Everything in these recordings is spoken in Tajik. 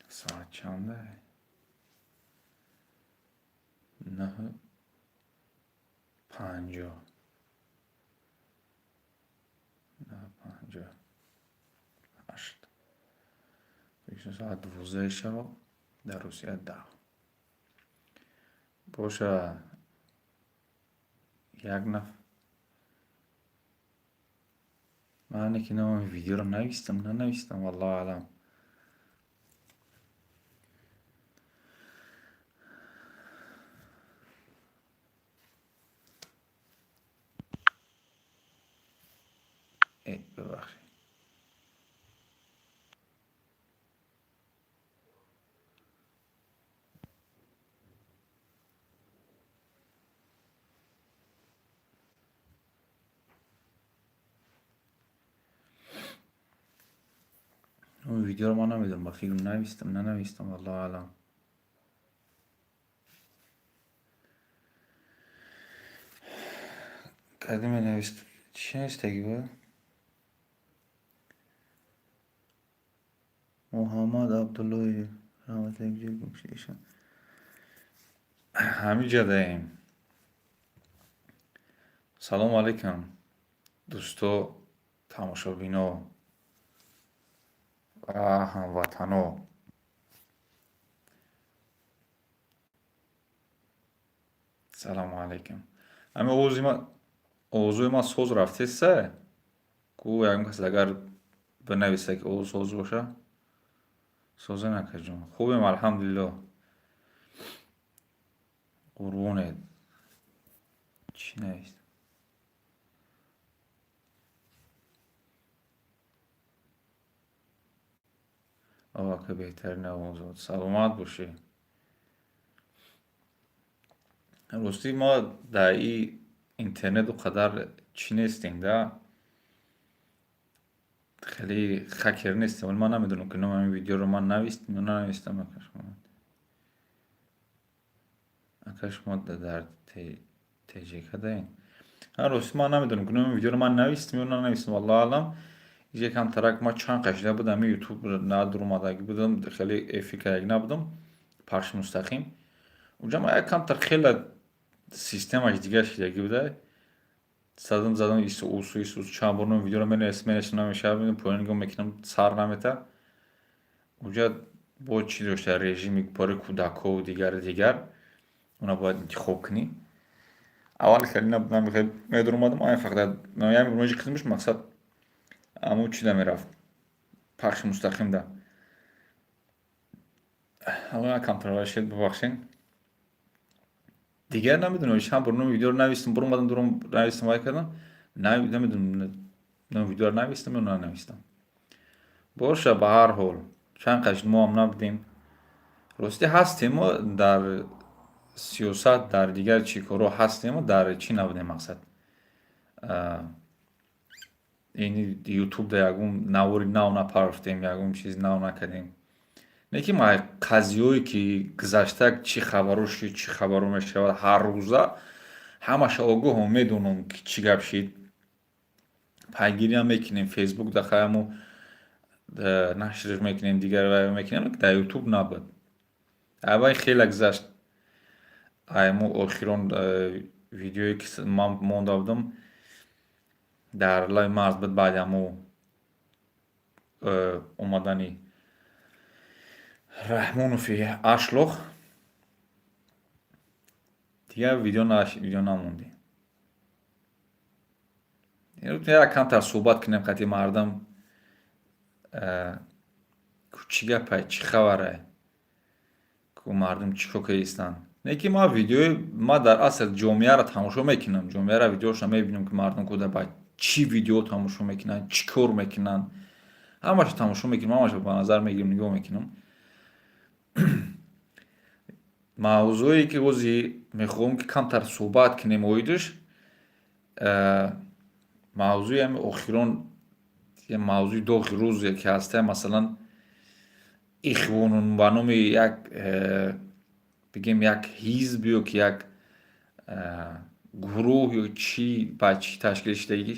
Соат чанда? 9:50. 9:58. Соат 12 шаб, дар Русия 10. Боша, як наф ман ки номи видеоро навистам, нанавистам, валлоҳу аълам. Бибахшед. Он видеоро ман намедонам, ба филм навистам, нанавистам, валлоҳу аълам. Кадиме навист? Чӣ навистагӣ буд? Муҳаммад Абдуллоев, раҳмат. Ҳамин ҷадаем. Салому алайкум, дӯсто, тамошобино ва ҳамватано. Салому алайкум. Ҳамин овози ман, овозои ман соз рафтеста? Ку ягон кас агар бинависа, ки овоз соз боша. Созе накаҷон. Хубем, алҳамдулиллоҳ. Қурбонед. Чӣ навист? Ака, беҳтарин овозот. Саломат бошӣ. Ростӣ, мо дар и интернет о қадар чӣ нестем да? Хеле хакер нестем, вале ман намедонам, ки номи ҳамин видеоро ман навистам ё нанавистам. Ака, шумо дар ТЖК даем? Ростӣ, ман намедонам, ки номи видеоро ман навистам ё нанавистам, валлоҳу аълам. Иҷа камтарак ман чанд қашида будам, ютуб надурумадагӣ будам, хеле эфир кардагӣ набудам, пахши мустақим. Унҷа ман як камтар хеле системаш дигар шидагӣ буда. Задам, задам, ису усу ису, чанд бор номи видеоро менависам, менависам, намешавад, поён нигоҳ мекунам, сар намета. Унҷа бо чӣ дошта, режими барои кӯдакҳову дигару дигар, она бояд интихоб кунӣ. Аввал хеле набудам, медуромадам, ай фақат як қисмаш мақсад аммо чида мерафт, пахши мустақимда. Ҳало як камтар шед, бубахшед. Дигар намедонам, чанд бор номи видеоро навистам, буромадам, дуром навистам, вай кардам, намедонам, номи видеоро навистам ё нанавистам. Боша, ба ҳар ҳол, чанд қашт мо ҳам набудем. Ростӣ, ҳастем мо дар сиёсат, дар дигар чӣ корҳо ҳастем, дар чӣ набудем, мақсад. Ини ютубда ягон навори нав напарафтем, ягон чиз нав накардем. Не ки ма қазиҳое ки гузашта, чӣ хабаро шид, чӣ хабаро мешавад ҳар рӯза, ҳамаша огоҳам, медонам, ки чӣ гап шид. Пайгириам мекунем, фейсбук да хаямо нашр мекунем, дигар вай мекунем, дар ютуб набуд. Аввай хеле гузашт. Ай мо охирон видеое ки ман монда будам, дар лаби марз буд, баъди ҳамо омадани Раҳмонови Ашлоқ дигар видео намондем. Як камтар суҳбат кунем қати мардум, чӣ гапай, чӣ хабарай, ку мардум чӣ кор кардистанд. Не ки ман видеои ман дар асл ҷомеаро тамошо мекунам, ҷомеаро видеошро мебинам, ки мардум куда ба чӣ видео тамошо мекунанд, чӣ кор мекунанд, ҳамаашро тамошо мекунам, ҳамаашро ба назар мегирам, нигоҳ мекунам. Мавзӯе ки ози мехоҳам, ки камтар суҳбат кунем оидаш, мавзӯи ҳами охирон, мавзӯи доғи рӯзе ки ҳаста, масалан, ихвонун ба номи як, бигем, як ҳизб ё ки як гурӯҳ ё чӣ ба чӣ ташкил шудагӣ,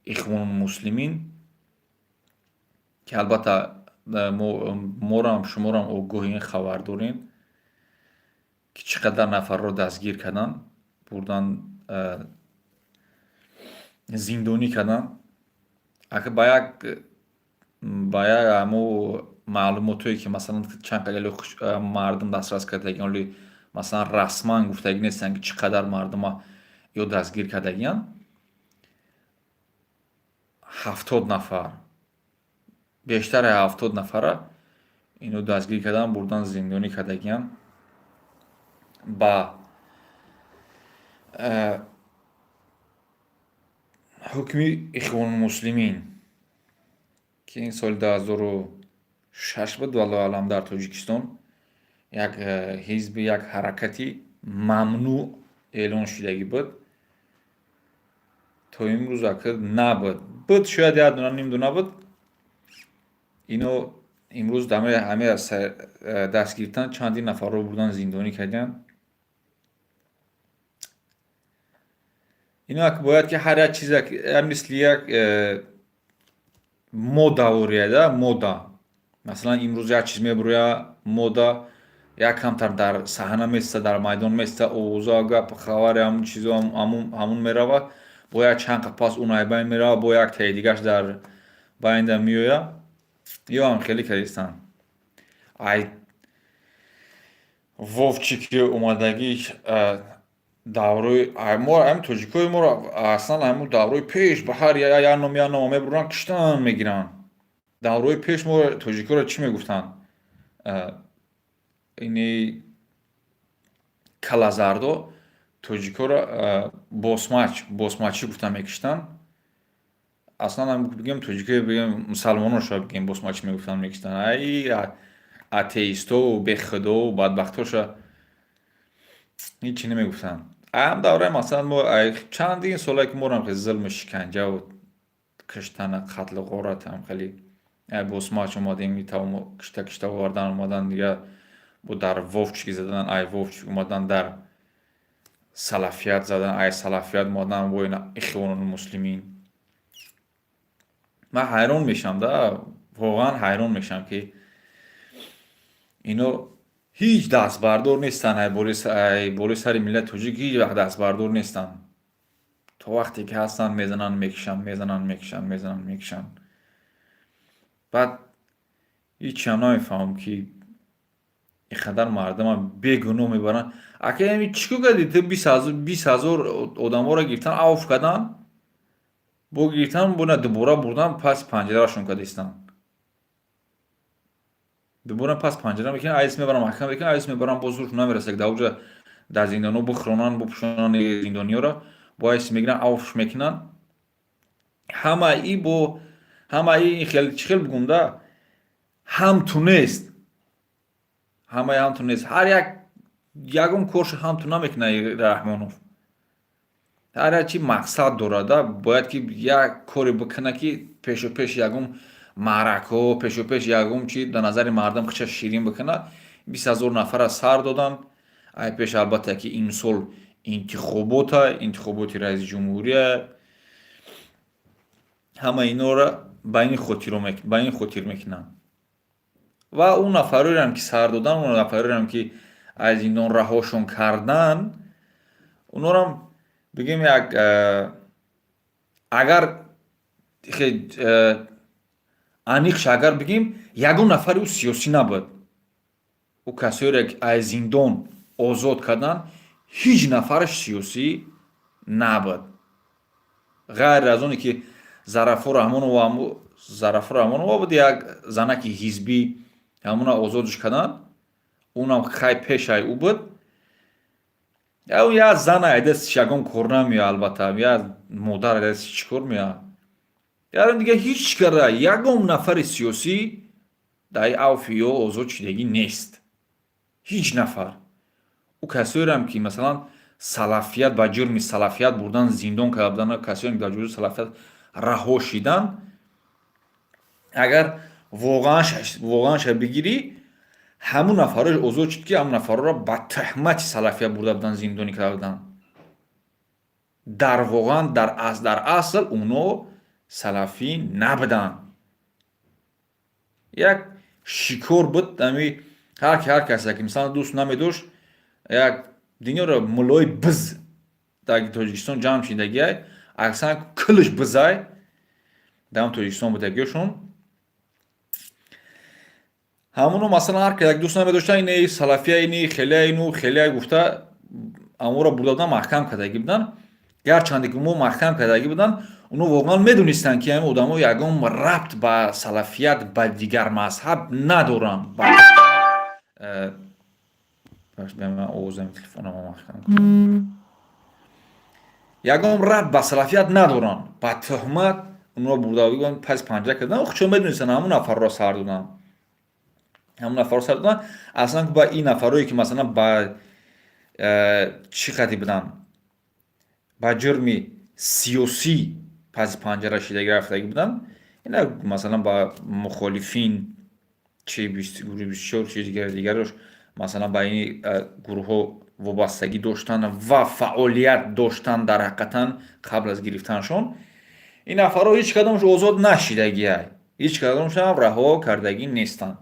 Ихвонулмуслимин. Ки албатта морам, шуморам огоҳин, хабар дорем, ки чӣ қадар нафарро дастгир кардан, бурдан, зиндонӣ кардан. Ака, ба як ҳамо маълумотое, ки масалан чанд қадар мардум дастрас кардагиан, оли масалан расман гуфтагӣ нестанд, ки чӣ қадар мардума ё дастгир кардагианд, 70 нафар, бештари 70 нафара ино дастгир кардан, бурдан, зиндонӣ кардагианд ба ҳукми Ихвонулмуслимин, ки ин соли 2006 буд, валлоҳу аълам, дар Тоҷикистон як ҳизби, як ҳаракати мамнӯъ эълон шудагӣ буд. То имрӯз ака набуд, буд шояд як дуна, ним дуна буд. Ино имрӯз ҳаме даст гирифтан, чандин нафарро бурдан, зиндонӣ карданд. Ино бояд ки ҳар як чизе мисли як мода орияда мода. Масалан, имрӯз як чиз мебуроя, мода, як камтар дар саҳна места, дар майдон места, овоза, гап, хабари ҳамун чизо ҳамун мерава, бо як чанд қа пас он айбайн мерава, бо як таи дигаш дар байнда меоя. Ё ҳам хеле кардистанд. Ай Вовчики омадагӣ даврои мо, ҳами тоҷикои моро, аслан ҳамун даврои пеш ба ҳар як ном, як нома мебуранд, киштан мегиранд. Даврои пеш мо тоҷикоро чӣ мегуфтанд? Ини калазардо тоҷикоро босмач, босмачӣ гуфта мекиштанд. Аслан бигем, тоҷикои, бигем, мусалмонон шояд бигем, босмачӣ мегуфтанд, мекиштанд. Ай атеистову бехудову бадбахтоша ҳичи намегуфтанд. Ам давраи масалан мо чандин солае ки морам хеле зулму шиканҷаву киштана, қатлу ғорат, ҳам хеле босмач омадем, кишта кишта овардан, омадан, дига бо дар Вовчик задан, ай Вовчик омадан, дар салафият задан, ай салафият омадан бо Ихвонулмуслимин. Ман ҳайрон мешавам да, воқеан ҳайрон мешавам, ки ино ҳеҷ дастбардор нестанд. Ай болои сари миллати тоҷик ҳеҷ вақт дастбардор нестанд. То вақте ки ҳастанд, мезананд, мекушанд, мезананд, мекушанд, мезананд, мекушанд. Баъд ҳичиам намефаҳмам, ки ин қадар мардума бегуноҳ мебаранд. Ака, ами чӣ кор кардӣ ту? 20 ҳазор одаморо гирифтан, авф кардан, бо гирифтан, бо дубора бурдан, пас панҷарашон кардистанд, дубора пас панҷара мекунанд, айс мебаранд, маҳкам мекунанд, айс мебаранд, боз зурш намерасад, дар уҷа дар зиндонҳо бихӯронанд, бупӯшонанд зиндониёро, бо айс мегиранд, авфш мекунанд. Ҳамаи бо ҳамаи ин хел, чӣ хел бигӯм да, ҳам ту нест, ҳамаи ҳам ту нест. Ҳар як ягон коршо ҳам ту намекунад Раҳмонов. Ҳар як чи мақсад дорад, бояд ки як коре бикунад, ки пешу пеш ягон маъракаҳо, пешу пеш ягон чи дар назари мардум хича ширин бикунад. 20 ҳазор нафара сар доданд. Ай пеш, албатта, ки имсол интихобота, интихоботи раиси ҷумҳурия, ҳама инора ба ин хотир мекунанд. Ва он нафароеам, ки сар додан, он нафароеам, ки аз зиндон раҳошон кардан, онорам бигем, як агар аниқш агар бигем, ягон нафари ӯ сиёсӣ набуд. Ӯ касоеро, ки аз зиндон озод кардан, ҳеҷ нафараш сиёсӣ набуд, ғайр аз оне ки Зарафо Раҳмонова. Зарафо Раҳмонова буд, як занаки ҳизбӣ, ҳамона озодш карданд. Унам хай пешай ӯ буд. Як зан ай дастиш ягон кор намеояд, албатта, як модар ай дастиш чӣ кор меояд? Ярам дига ҳеҷ кара ягон нафари сиёсӣ дар авфи ё озод шудагӣ нест, ҳеҷ нафар. Ӯ касоерам, ки масалан салафият, ба ҷурми салафият бурдан, зиндон карда буданд, касоне ки дар ҷурми салафият раҳо шиданд, агар воқеанша бигирӣ, ҳамун нафарро озод шуд, ки ҳамун нафарҳоро ба туҳмати салафият бурда буданд, зиндонӣ карда буданд. Дар воқеан, дар асл уно салафӣ набуданд. Як шикор буд. Ами ҳар ки, ҳар касе ки, мисалан, дӯст намедошт, як дунёро муллои биз дар Тоҷикистон ҷамъ шидагиай, аксаран кулш бизай дар Тоҷикистон будагиёшон. Ҳамоно, масалан, ҳар ки як дӯст намедоштан, ини салафия, ини хелия, ину хелия гуфта, аморо бурда будан, маҳкам кардагӣ буданд. Гарчанде ки мо маҳкам кардагӣ буданд, оно воқеан медонистанд, ки ҳамин одамо ягон рабт ба салафият, ба дигар мазҳаб надоранд. Овозами телефонама маҳкам кунам. Ягон рабт ба салафият надоранд, ба тӯҳмат онро бурда пас панҷа кардан. Чун медонистанд, ҳамон нафарро сар доданд, ҳамон нафарро сар доданд. Аслан ба ин нафарое ки, масалан, ба чӣ қадри буданд, ба ҷурми сиёсӣ паси панҷара шидагӣ рафтагӣ буданд, ина, масалан, ба мухолифин, чи гурӯҳи 24, чи дигари дигарош, масалан, ба ин гурӯҳҳо вобастагӣ доштанд ва фаъолият доштанд. Дар ҳақиқатан, қабл аз гирифтанашон ин нафарҳо ҳеҷ кадомаш озод нашидагиай, ҳеҷ кадомашам раҳо кардагӣ нестанд.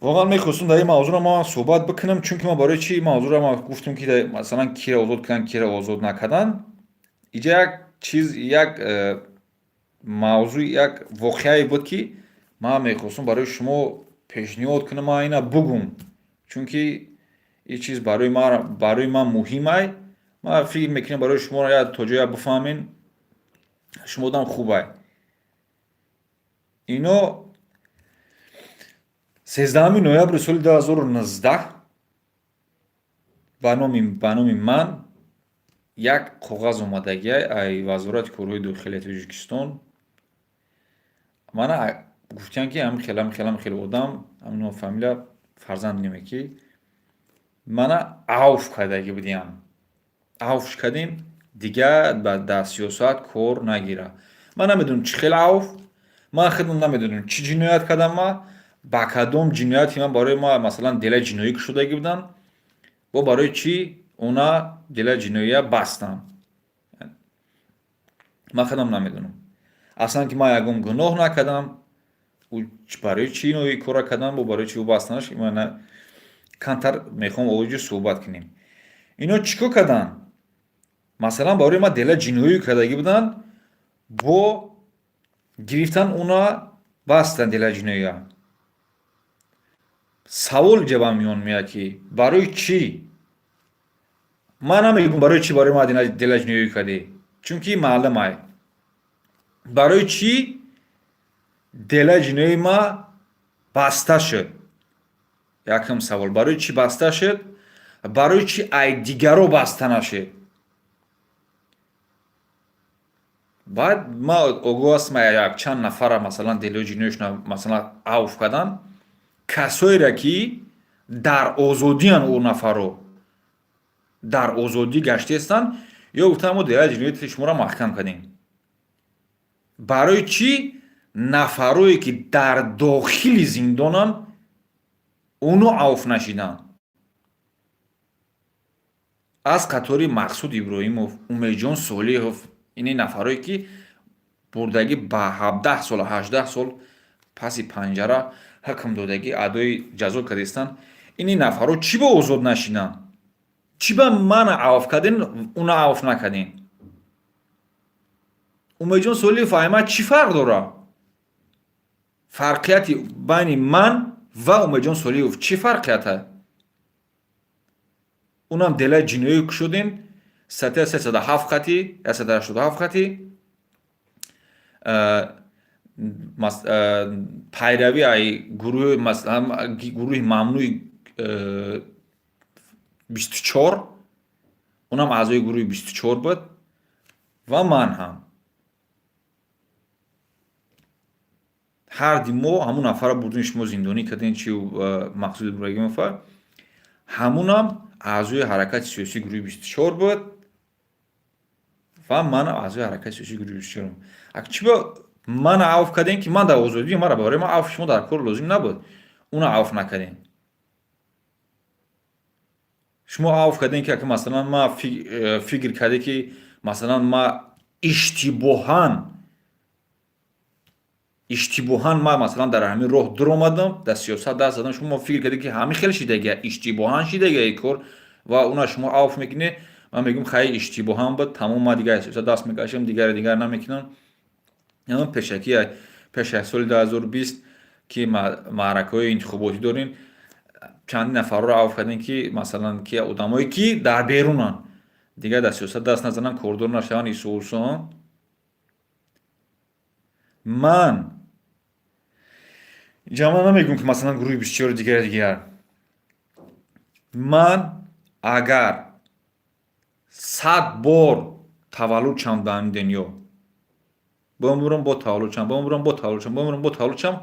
Воқеан мехостум дар ин мавзӯъро ман суҳбат бикунам, чунки ман барои чи мавзӯъро ман гуфтам, ки, масалан, киро озод карданд, киро озод накарданд. Иҷа як чиз, як мавзӯъ, як воқеае буд, ки ман мехостум барои шумо пешниҳод кунам, ман ина бугум, чунки ин чиз барои ман муҳимай. Ман фикр мекунам, барои шумо то ҷоя бифаҳмен, шумодам хубай. Ино 13 ноябри соли 2019 ба номи ман як коғаз омадагиай ай Вазорати корҳои дохилияи Тоҷикистон. Мана гуфтиян, ки ҳамин хел, ҳамин хел, ҳамин хел одам, ҳамин фамилия, фарзанд неме, ки мана авф кардагӣ будиям, авфш кардем, дигар дар сиёсат кор нагира. Ман намедонам, чӣ хел авф. Ман худам намедонам, чӣ ҷиноят кардам, ман ба кадом ҷинояти ман барои ма, масалан, дела ҷиноӣ кушодагӣ буданд, бо барои чӣ она дела ҷиноия бастанд, ман худам намедонам. Аслан ки ман ягон гуноҳ накардам, барои чӣ ино кора кардам, бо барои чӣ ӯ бастанаш, камтар мехоҳам оиҷи суҳбат кунем. Ино чӣ кор карданд? Масалан, барои ман дела ҷиноӣ кардагӣ буданд, бо гирифтан уна бастанд дела ҷиноия. Савол ҷа ба миён меяд, ки барои чӣ? Ман намегӯм, барои чӣ барои ман дела ҷиноӣ кардӣ, чунки маълумай. Барои чӣ дела ҷиноии ма баста шуд? Якум савол: барои чӣ баста шуд? Барои чӣ ай дигаро баста нашуд? Баъд ма огоҳ ҳастам, якчанд нафара, масалан, делои ҷиноишона, масалан, авф карданд, касоере ки дар озодиян, ӯ нафарро дар озодӣ гаштаистанд, ё гуфтанд, мо делаи ҷиноии шуморо маҳкам кардем. Барои чӣ нафарое ки дар дохили зиндонанд, оно авф нашиданд? Аз қатори Мақсуд Иброҳимов, Умедҷон Солиҳов, ини нафарое ки бурдагӣ ба 17 сол, 18 сол паси панҷара ҳукм додагӣ, адои ҷазо кардистанд, ини нафарҳо чӣ ба озод нашиданд? Чӣ ба мана авф кардин, уна авф накардин? Умедҷон Солиҳов ай ман чӣ фарқ дорад? Фарқияти байни ман ва Умедҷон Солиҳов чӣ фарқията? Унам делаи ҷиноӣ кушодем, статья 307 хати 187 хати, пайравӣ ай гурӯҳи, масалан, гурӯҳи мамнӯи 24. Унам аъзои гурӯҳи 24 буд ва ман ҳам. Ҳарди мо ҳамун нафарро бурдем, шумо зиндонӣ кардем, чи Мақсуд Иброҳимова, ҳамунам аъзои ҳаракати сиёсии гурӯҳи 24 буд ва манам аъзои ҳаракати сиёсии гурӯҳи 24. Ак чӣ ба мана авф кардем, ки ман дар озодӣ? Мара, барои ман авф шумо дар кор лозим набуд. Уна авф накардем. Шумо авф кардем, ки масалан, ма фикр карде, ки, масалан, ма иштибоҳан Иштибоҳан ман, масалан, дар ҳамин роҳ дуромадам, дар сиёсат даст задам. Шумо фикр кардед, ки ҳамин хел шидагия, иштибоҳан шидагия и кор, ва уна шумо авф мекунед. Ман мегӯм, хай, иштибоҳан буд, тамом, ман дигар сиёсат даст мекашам, дигаре дигар намекунам. Пешакӣ, пеш аз соли 2020, ки маъракаҳои интихоботӣ дорем, чандин нафарро авф кардем, ки, масалан, ки одамое ки дар берунанд, дигар дар сиёсат даст назананд, кордор нашаванд, исусон. Ман ҷамъа намегӯм, ки, масалан, гурӯҳи 24, дигари дигар. Ман агар 100 бор таваллуд шавам дар ин дунё, бимурам, бо таваллуд шавам, бимурам, бо таваллуд шавам, бимурам, бо таваллуд шавам,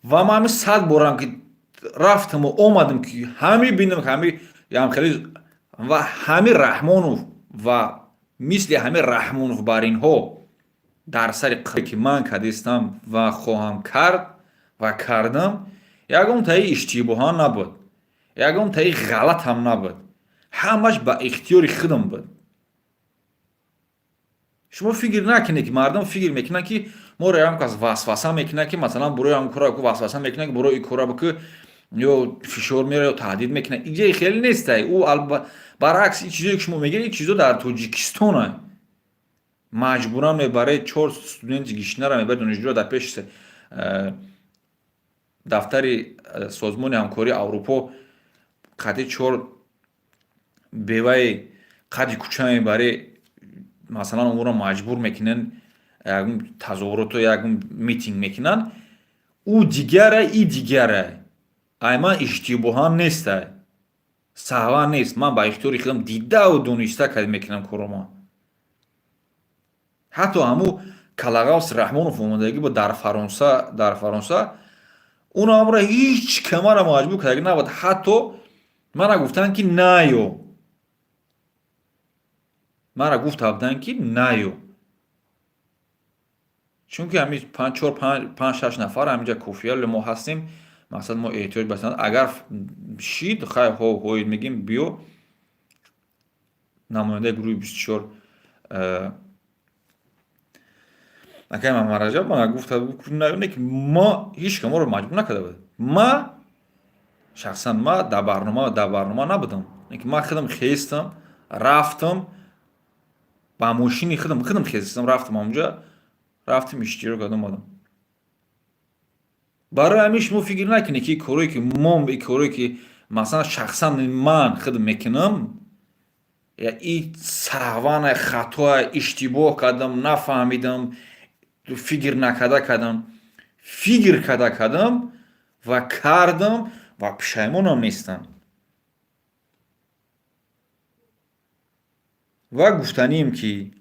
ва ман ҳамин 100 борам ки рафтаму омадам, ки ҳами бинам, ҳами ям хеле ва ҳами Раҳмонов ва мисли ҳами Раҳмонов бар инҳо дар сари ки ман кадистам ва хоҳам кард ва кардам, ягон таи иштибоҳан набуд, ягон таи ғалатам набуд, ҳамаш ба ихтиёри худам буд. Шумо фикр накунед, ки мардум фикр мекунанд, ки моро ягон кас васваса мекунад, ки, масалан, бурои ҳамн кора васваса мекунад, ки бурои ин кора бикӯ, ё фишор меора, ё таҳдид мекунад. Иҷаи хеле нестай. Ӯ баръакс, ин чизое ки шумо мегиред, ин чизо дар Тоҷикистона маҷбуран мебаред, чор студенти гишнара мебаред, донишҷӯро дар пеши дафтари Созмони Ҳамкории Аврупо қати чор беваи қади кӯча мебаред, масалан, онро маҷбур мекунанд, ягон тазоҳурото, ягон митинг мекунанд. Ӯ дигара, и дигара. Ай ман иштибоҳан нестай, саҳван нест. Ман ба ихтиёри худам дидаву дониста кард мекунам корома. Ҳатто ҳаму Калағавс Раҳмонов омадагӣ буд дар Фаронса, уно ҳамро ҳеҷ камара маҷбур кардаги набуд. Ҳатто мана гуфтанд, ки наё, мара гуфта буданд, ки наё, чунки ҳамин чор, панҷ, шаш нафар ҳаминҷа кофия, мо ҳастем. Мақсад, мо эҳтиёҷ ба агар шид, хай, ҳо ҳоид мегим, биё, намояндаи гурӯҳи 24 акай Мамараҷаб мана гуфта не, ки мо ҳеҷ каморо маҷбур накарда буд. Ма шахсан ма дар барнома набудам, ки ман худам хестам, рафтам ба мошини худам, худам хестам, рафтам онҷа, рафтам, иштирок кардам, омадам. Барои ҳамин шумо фикр накунед, ки корое ки мо, корое ки, масалан, шахсан ман худам мекунам, и саҳвана, хатоа, иштибоҳ кардам, нафаҳмидам, фикр накарда кардам. Фикр карда кардам ва кардам ва пушаймонам нестам. Ва гуфтанием, ки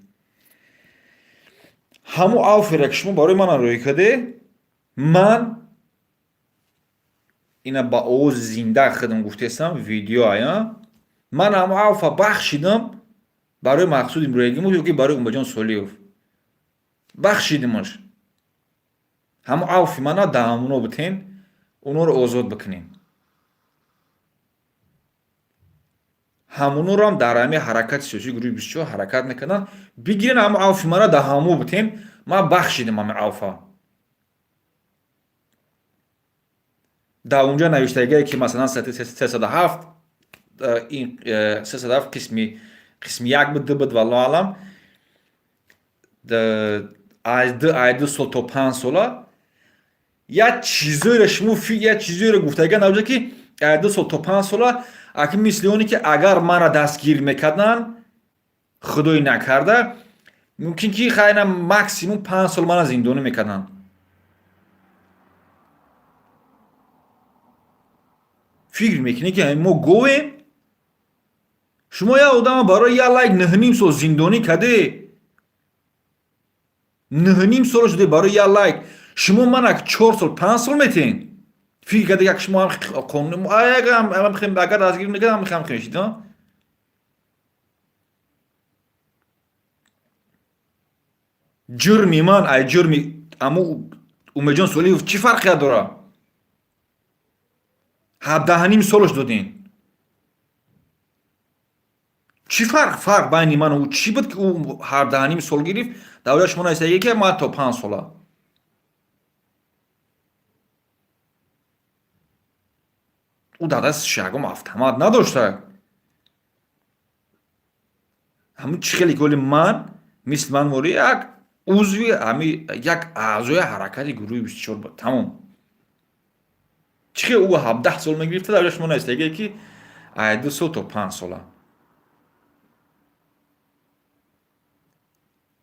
ҳамун авфере ки шумо барои манам рӯй кардед, ман ина ба овози зинда худам гуфтестам, видео ая. Ман ҳамун авфа бахшидам барои Мақсуд Иброҳимов ё ки барои Умбаҷон Солиев, бахшидимаш. Ҳамун авфи мана да ҳамуно битен, онҳоро озод бикунем. Ҳамунорам дар ҳамин ҳаракати сиёсии гурӯҳи 24 ҳаракат мекарданд, бигирен, ҳамун авфи мана да ҳамо битен. Ман бахшидам ҳамин авфа. Дар унҷа навиштагие, ки, масалан, 307, 307 қисми як буд, ду буд, валлоҳу аълам, аз 2 сол то 5 сола. Як чизоеро шумо, як чизоеро гуфтага набуда, ки аз 2 сол то 5 сола. Аки мисли оне ки агар маро дастгир мекарданд, худои накарда, мумкин ки хайна максимум 5 сол мана зиндонӣ мекарданд. Фикр мекунед, ки мо говем? Шумо як одама барои як лайк 9,5 сол зиндонӣ карде, 9,5 сола шуде барои як лайк. Шумо мана 4 сол, 5 сол метиҳен. Фикр карде, як шумо қонун агар дастгир мекардам, хам мешид. Ҷурми ман ай ҷурми аму Умедҷон Солиев чӣ фарқият дорад? 17,5 солаш додем. Чӣ фарқ байни ману ӯ чӣ буд, ки ӯ 17,5 сол гирифт? Давлат шумо нависаге, ки ман то 5 сола. Ӯ дар дасташ ягон автомат надошта. Ҳамун чӣ хеле ки оли ман, мисли ман вори як узви ҳами як аъзои ҳаракати гурӯҳи 24 буд, тамом. Чӣ хел ӯ 17 сол мегирифта, дар шумо навистагие ки ай 2 сол то 5 сола.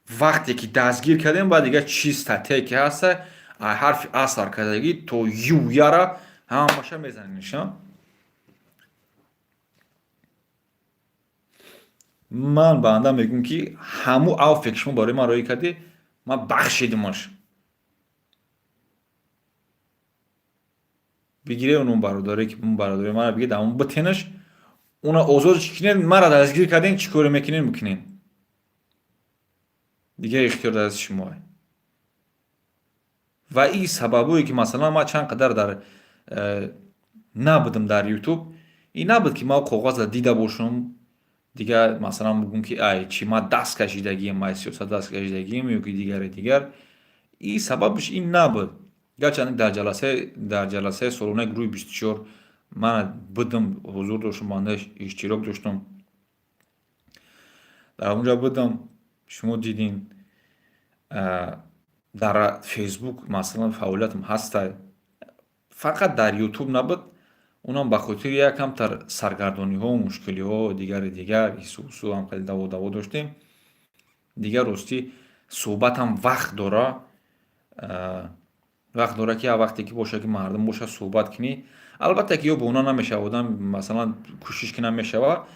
Вақте ки дастгир кардем, баъд дигар чӣ статьяе ки ҳаста, ай ҳарфи а сар кардагӣ то ю яра ҳамаша мезанениш. Ман баъда мегӯм, ки ҳаму авфе ки шумо барои ман роӣ кардӣ, ман бахшидимаш. Бигире он бародаре ки бародари мара бигиред, ҳамун битенаш, уна озод кинед, мара дастгир кардем, чӣ коре мекунем, бикунем. Дигар ихтиёр дар дасти шумоа. Ва ин сабабое ки масалан ман чанд қадар дар набудам дар ютуб, ин набуд ки ман коғаза дида бошам, дигар масалан бигӯм ки ай чӣ ман даст кашидагием, ай сиёсат даст кашидагием ё ки дигаре дигар. Ин сабабаш ин набуд. Гарчанд дар ҷаласаи солонаи гурӯҳи 24 ман будам, ҳузур доштам, банда иштирок доштам. Дар онҷа будам, шумо дидин. Дар Фейсбук масалан фаъолиятам ҳаста. Фақат дар Ютуб набуд, унам ба хотири як камтар саргардониҳо, мушкилиҳо, дигари дигар, ҳису-ҳусу ҳам хеле даво-даво доштем. Дигар ростӣ суҳбатам вақт дора, вақт дора ки вақте ки боша, ки мардум боша, суҳбат кунӣ. Албатта ки ё бо она намешава, одам масалан кӯшиш ки намешава,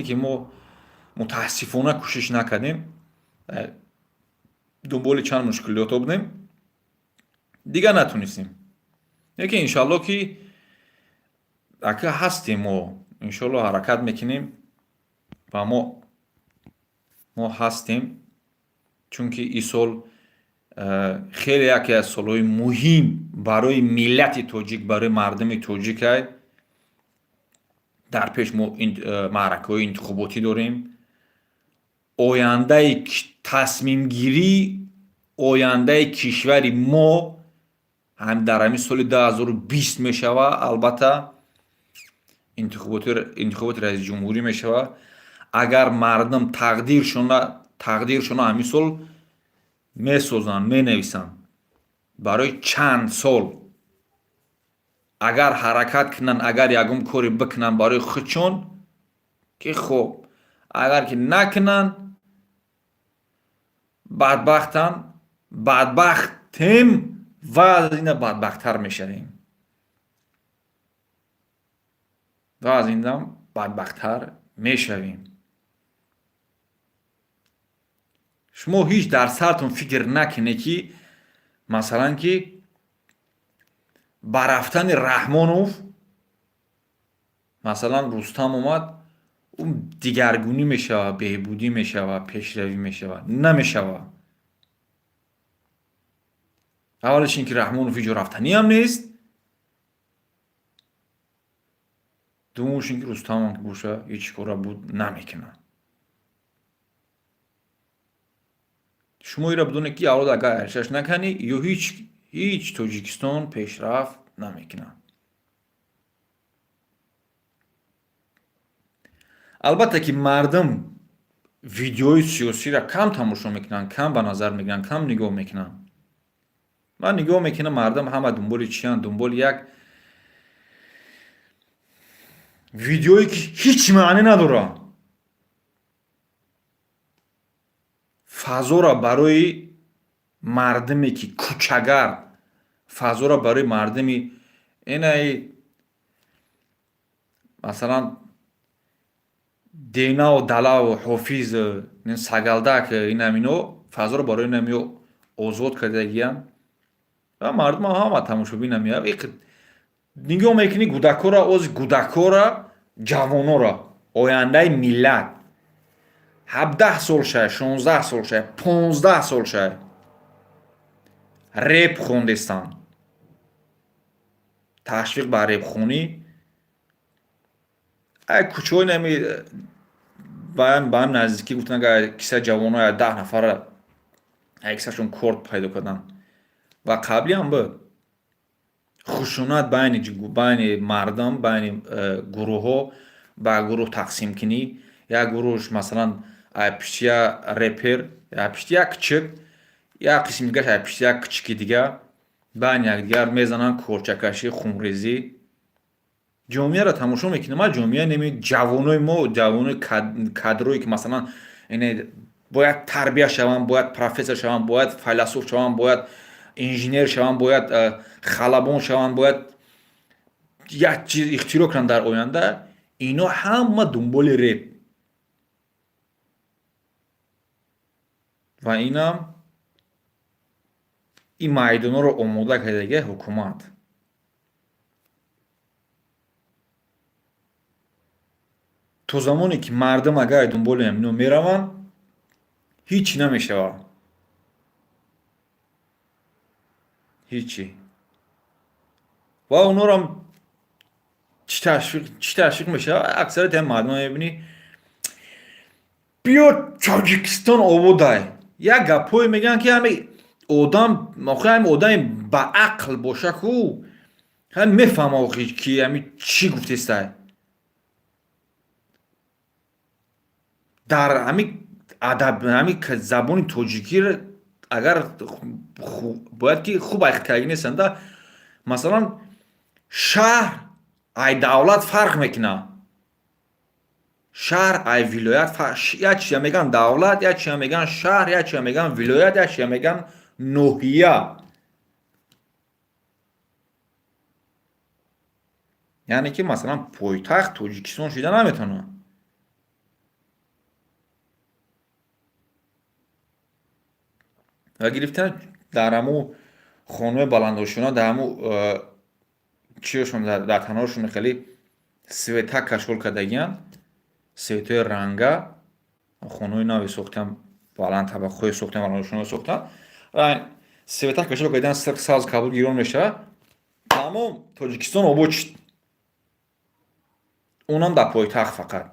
ки мо мутаассифона кӯшиш накардем, дунболи чанд мушкилиёто будем, дигар натунистем. Лекин иншалло ки ака ҳастем мо, иншолло ҳаракат мекунем ва мо ҳастем, чунки ин сол хеле яке аз солҳои муҳим барои миллати тоҷик, барои мардуми тоҷикай. Дар пеш мо маъракаҳои интихоботӣ дорем. Ояндаи тасмимгирӣ, ояндаи кишвари мо дар ҳамин соли 2020 мешава. Албатта интихоботи раиси ҷумҳурӣ мешава. Агар мардум тақдиршона ҳамин сол месозанд, менависанд барои чанд сол, агар ҳаракат кунанд, агар ягон коре бикунанд барои худшон, ки хуб, агар ки накунанд, бадбахтанд, бадбахтем ва аз ина бадбахттар мешавем, ва аз инам бадбахттар мешавем. Шумо ҳеҷ дар сартон фикр накунед, ки масалан ки ба рафтани Раҳмонов масалан Рустам омад, ӯ дигаргунӣ мешава, беҳбудӣ мешава, пешравӣ мешава. Намешава. Аввалаш ин ки Раҳмонов ҳеҷ ҷо рафтаниам нест, дуввумаш ин ки Рустамам ки боша, ҳеҷ кора буд намекунад. Шумо инро бидонед, ки авлод агар аршаш накунӣ, ё ҳеҷ Тоҷикистон пешрафт намекунад. Албатта ки мардум видеои сиёсиро кам тамошо мекунанд, кам ба назар мегиранд, кам нигоҳ мекунанд. Ман нигоҳ мекунам, мардум ҳама дунболи чиянд? Дунболи як видеое ки ҳеҷ маъне надорад. Фазоро барои мардуме ки кӯчагард, фазоро барои мардуми инаи масалан Денаву Далаву Ҳофиз, Сагалдак, инамино фазоро барои инамиё озод кардагиянд ва мардум ҳама тамошобин намеяв. Нигоҳ мекунӣ гудакора, ози гудакора, ҷавонора, ояндаи миллат, 17 сол шай, 16 сол шай, 15 сол шай, реп хондестанд, ташвиқ ба репхонӣ. Ай кӯчаҳои нами ба ҳам наздикӣ гуфтанд, агар киса ҷавоно 10 нафара ай кисашон корт пайдо карданд. Ва қаблиам буд. Хушунат байни мардум, байни гурӯҳҳо, ба гурӯҳ тақсим кунӣ. Як гурӯҳш, масалан, ай пишти я репер, ай пишти як кичик, як қисми дигараш ай пишти як кичики дига байни якдигар мезананд, корчакашӣ, хунрезӣ. Ҷомеаро тамошо мекунем, ма ҷомеа неми ҷавонои мо, ҷавонои кадрое ки, масалан, ине бояд тарбия шаванд, бояд профессор шаванд, бояд файласуф шаванд, бояд инженер шаванд, бояд халабон шаванд, бояд як чиз ихтироъ кунанд дар оянда, ино ҳама дунболи реп. Ва инам ин майдонҳоро омода кардагия ҳукумат. То замоне ки мардум агар дунболи ҳамино мераванд, ҳичи намешавад, ҳичи. Ва онорам чӣ ташвиқ мешавад? Аксарияти ҳам мардум мебинӣ, биё, Тоҷикистон ободай, як гапҳое мегӯянд, ки ҳами одам, охи ҳами одами ба ақл боша ку, ҳами мефаҳма, охи, ки ҳами чӣ гуфтестай. Дар ҳами адаб, ҳами забони тоҷикӣ агар бояд ки хуб айхкарагӣ нестанда. Масалан, шаҳр ай давлат фарқ мекунад, шаҳр ай вилоят. Як чиза мегӯянд давлат, як чиза мегӯянд шаҳр, як чиза мегӯянд вилоят, як чиза мегӯянд ноҳия. Яъне ки, масалан, пойтахт Тоҷикистон шида наметавонад. Ва гирифтан дар ҳамун хонаҳои баландошёна, дар ҳамун чиёшон, дар танаҳошон хеле света кашол кардагиянд, светҳои ранга. Хонаҳои нави сохтан, баланд табақаҳое сохтан, баландошёна сохтан, света кашол кардан, сирх, сабз, кабуд гирон мешавад. Тамом, Тоҷикистон обод шуд, унам дар пойтахт фақат.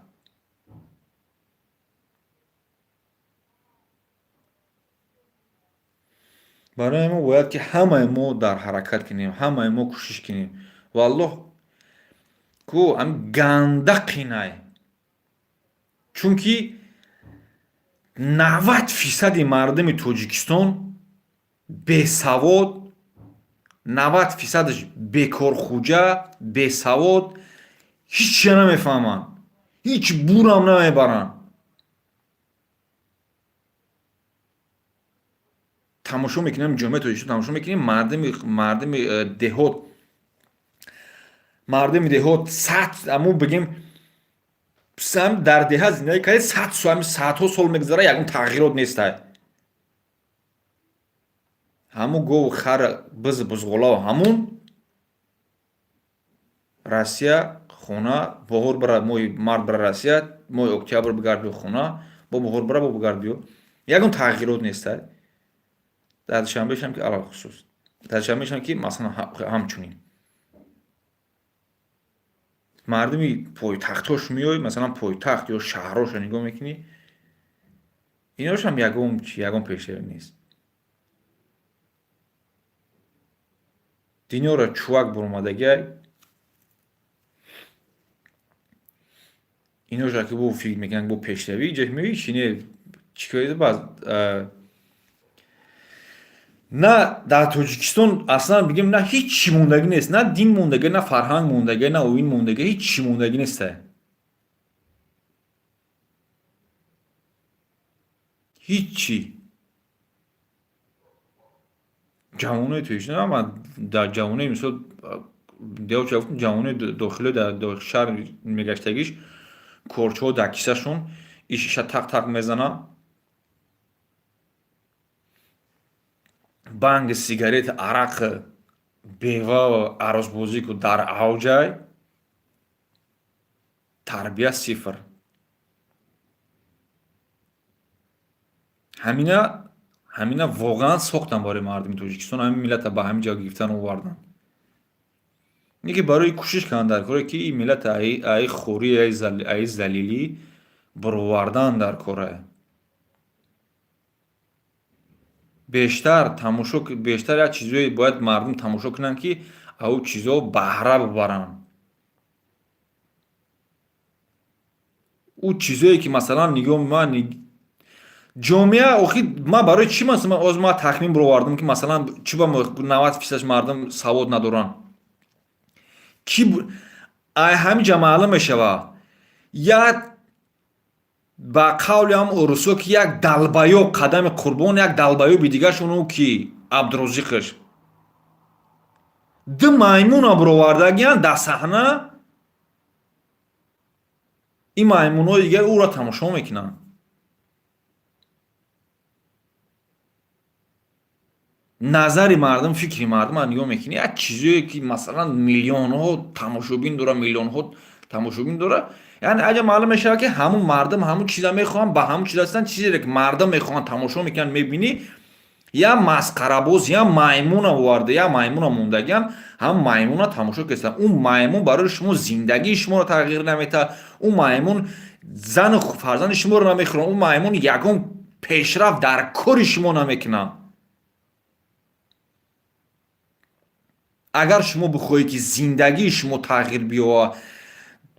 Барои мо бояд ки ҳамаи мо дар ҳаракат кунем, ҳамаи мо кӯшиш кунем. Валлоҳ ку ами ганда қинай, чунки 90 фисади мардуми Тоҷикистон бесавод, 90 фисадаш бекорхуҷа, бесавод, ҳеч чия намефаҳманд, ҳеҷ бурам намебаранд. Тамошо мекунем ҷомеаи Тоҷикистон, тамошо мекунем мардуми деҳот. Мардуми деҳот сад аму бигем, дар деҳа зиндагӣ кард, 100 садҳо сол мегузара, ягон тағйирот нестай. Ҳамун гову хар, биз, бузғолав, ҳамун Россия, хона, боҳор бара, моҳи март бара Россия, моҳи октябр бигард биё хона, бо боҳор бара, бо бигард биё, ягон тағйирот нестай. Дар Душанбешам ки алалхусус, дар Душанбешам ки, масалан, ҳамчунин мардуми пойтахтҳош меой, масалан, пойтахт ё шаҳрҳошо нигоҳ мекунӣ, иношам ягон ягон пешравӣ нест. Дунёро чувак буромадагиай, иноша ки бо фикр мекунанд, бо пешравӣ ҷо меои, чине чӣ баз на. Дар Тоҷикистон аслан бигем, на ҳеҷ чӣ мондагӣ нест, на дин мондагӣ, на фарҳанг мондагӣ, на оин мондагӣ, ҳеҷ чӣ мондагӣ неста, ҳеҷ чӣ. Ҷавонои Тоҷикистон, дар ҷавонои, мисол, деҳот гуфтам, ҷавонои дохило, дар шаҳр мегаштагиш, корчаҳо дар кисашон, ишиша тақ тақ мезанад, банги сигарет, арақ, бева, арӯсбозӣ ку дар авҷай, тарбия сифр. Ҳамина воқеан сохтан барои мардуми Тоҷикистон, ҳамин миллата ба ҳамин ҷо гирифтан овардан. Ки барои кӯшиш кардан дар коре ки ин миллата аи хорӣ, аи залилӣ баровардан дар кора. Бештар тамошо, бештар як чизое бояд мардум тамошо кунанд, ки ав чизо баҳра бибаранд. Ӯ чизое ки, масалан, нигоҳ, ман ҷомеа охи, ман барои чӣ, масалан, оз ман тахмин бировардам, ки, масалан, чӣ ба 90% мардум савод надоранд, ки ай ҳамин ҷа маълум мешавад, як ба қавли ҳам урусо, ки як долбоёб қадами қурбон, як долбоёби дигаршон ки Абдурозиқаш, ду маймуна бировардагиян дар саҳна. Ин маймунҳои дигар ӯро тамошо мекунанд. Назари мардум, фикри мардума нигоҳ мекунӣ, як чизое ки, масалан, миллионҳо тамошобин дора, миллионҳо тамошобин дора, яъне аҷа маълум мешавад, ки ҳамун мардум ҳамун чиза мехоҳанд, ба ҳамун чиз ҳастанд. Чизере ки мардум мехоҳанд, тамошо мекунанд. Мебинӣ, я масқарабоз, я маймуна оварда, я маймуна мондагиан, ҳам маймуна тамошо кардастанд. Ӯ маймун барои шумо зиндагии шуморо тағйир наметаҳад, ӯ маймун зану фарзанди шуморо намехӯрад, ӯ маймун ягон пешрафт дар кори шумо намекунад. Агар шумо бихоҳед, ки зиндагии шумо тағйир биёвад,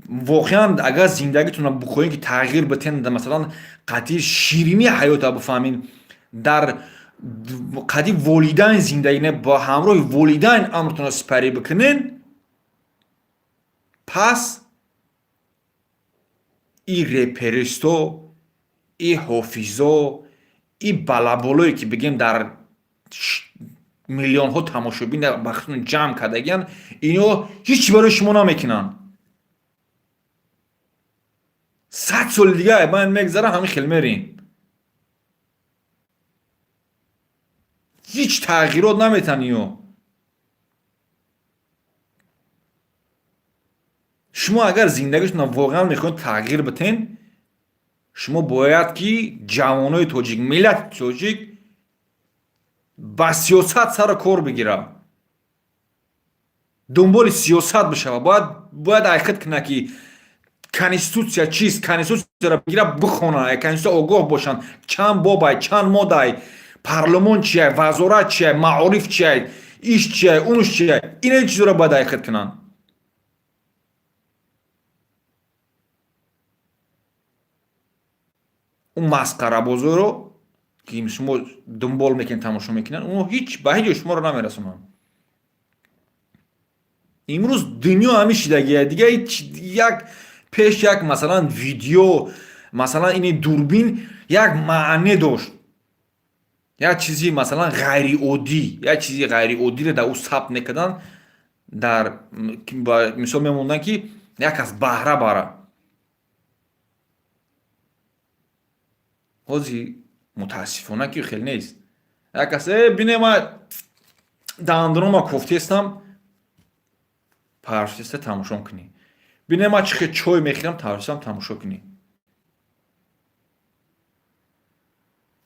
воқеан агар зиндагитонро бихоҳед, ки тағйир битен, масалан, қатъи ширинии ҳаёта бифаҳмед, дар қади волидайн зиндагӣ не, бо ҳамроҳи волидайн амртонро сипарӣ бикунен, пас и реперисто, и ҳофизо, и балаболое ки, бигем, дар миллионҳо тамошобин ба худтон ҷамъ кардагиян, ино ҳеҷ чи барои шумо намекунанд. 100 соли дига ман мегзара, ҳамин хел мерем, ҳеҷ тағйирот наметан ино. Шумо агар зиндагитонро воқеан мехоҳед тағйир битен, шумо бояд ки ҷавонои тоҷик, миллати тоҷик ба сиёсат сару кор бигирад, дунболи сиёсат бишавад. Бояд айхид кунад, ки конститутсия чист, конститутсияро бигира, бихонад, конститутсия огоҳ бошанд, чанд бобай, чанд моддай, парлумон чия, вазорат чия, маориф чия, иш чия, унуш чия. Ина чизоро бояд айхид кунанд. Он масқарабозоро ки шумо дунбол мекунед, тамошо мекунанд, онҳо ҳеҷ ба ҳеҷ ҷой шуморо намерасонанд. Имрӯз дунё ҳамин шидагия дига. Як пеш як, масалан, видео, масалан, ини дурбин як маъне дошт, як чизи, масалан, ғайриоддӣ, як чизи ғайриоддиро дар ӯ сабт мекарданд, дар мисол мемонданд, ки як кас баҳра бара. Ҳозир, мутаассифона, ки хел нест. Як кас бине, ма дандунома кофтестам, парфтеста, тамошо кунӣ. Бине, ма чӣ хел чой мехӯрам, тавсиям, тамошо кунӣ.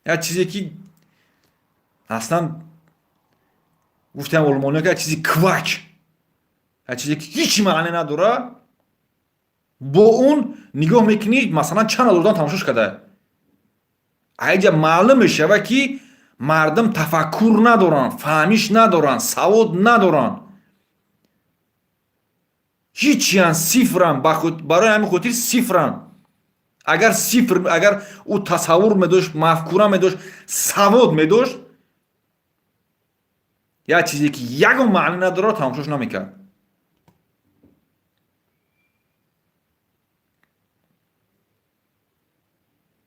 Як чизе ки аслан гуфтам олмониё, ки як чизи Quatsch, як чизе ки ҳеҷ маъне надора, бо он нигоҳ мекунӣ, масалан, чанд ҳазор одам тамошош карда. Айҷа маълум мешавад, ки мардум тафаккур надоранд, фаҳмиш надоранд, савод надоранд, ҳичиян, сифран. Барои ҳамин хотир сифран. Агар сифр, агар ӯ тасаввур медошт, мафкура медошт, савод медошт, як чизе ки ягон маъне надорад, тамошош намекард.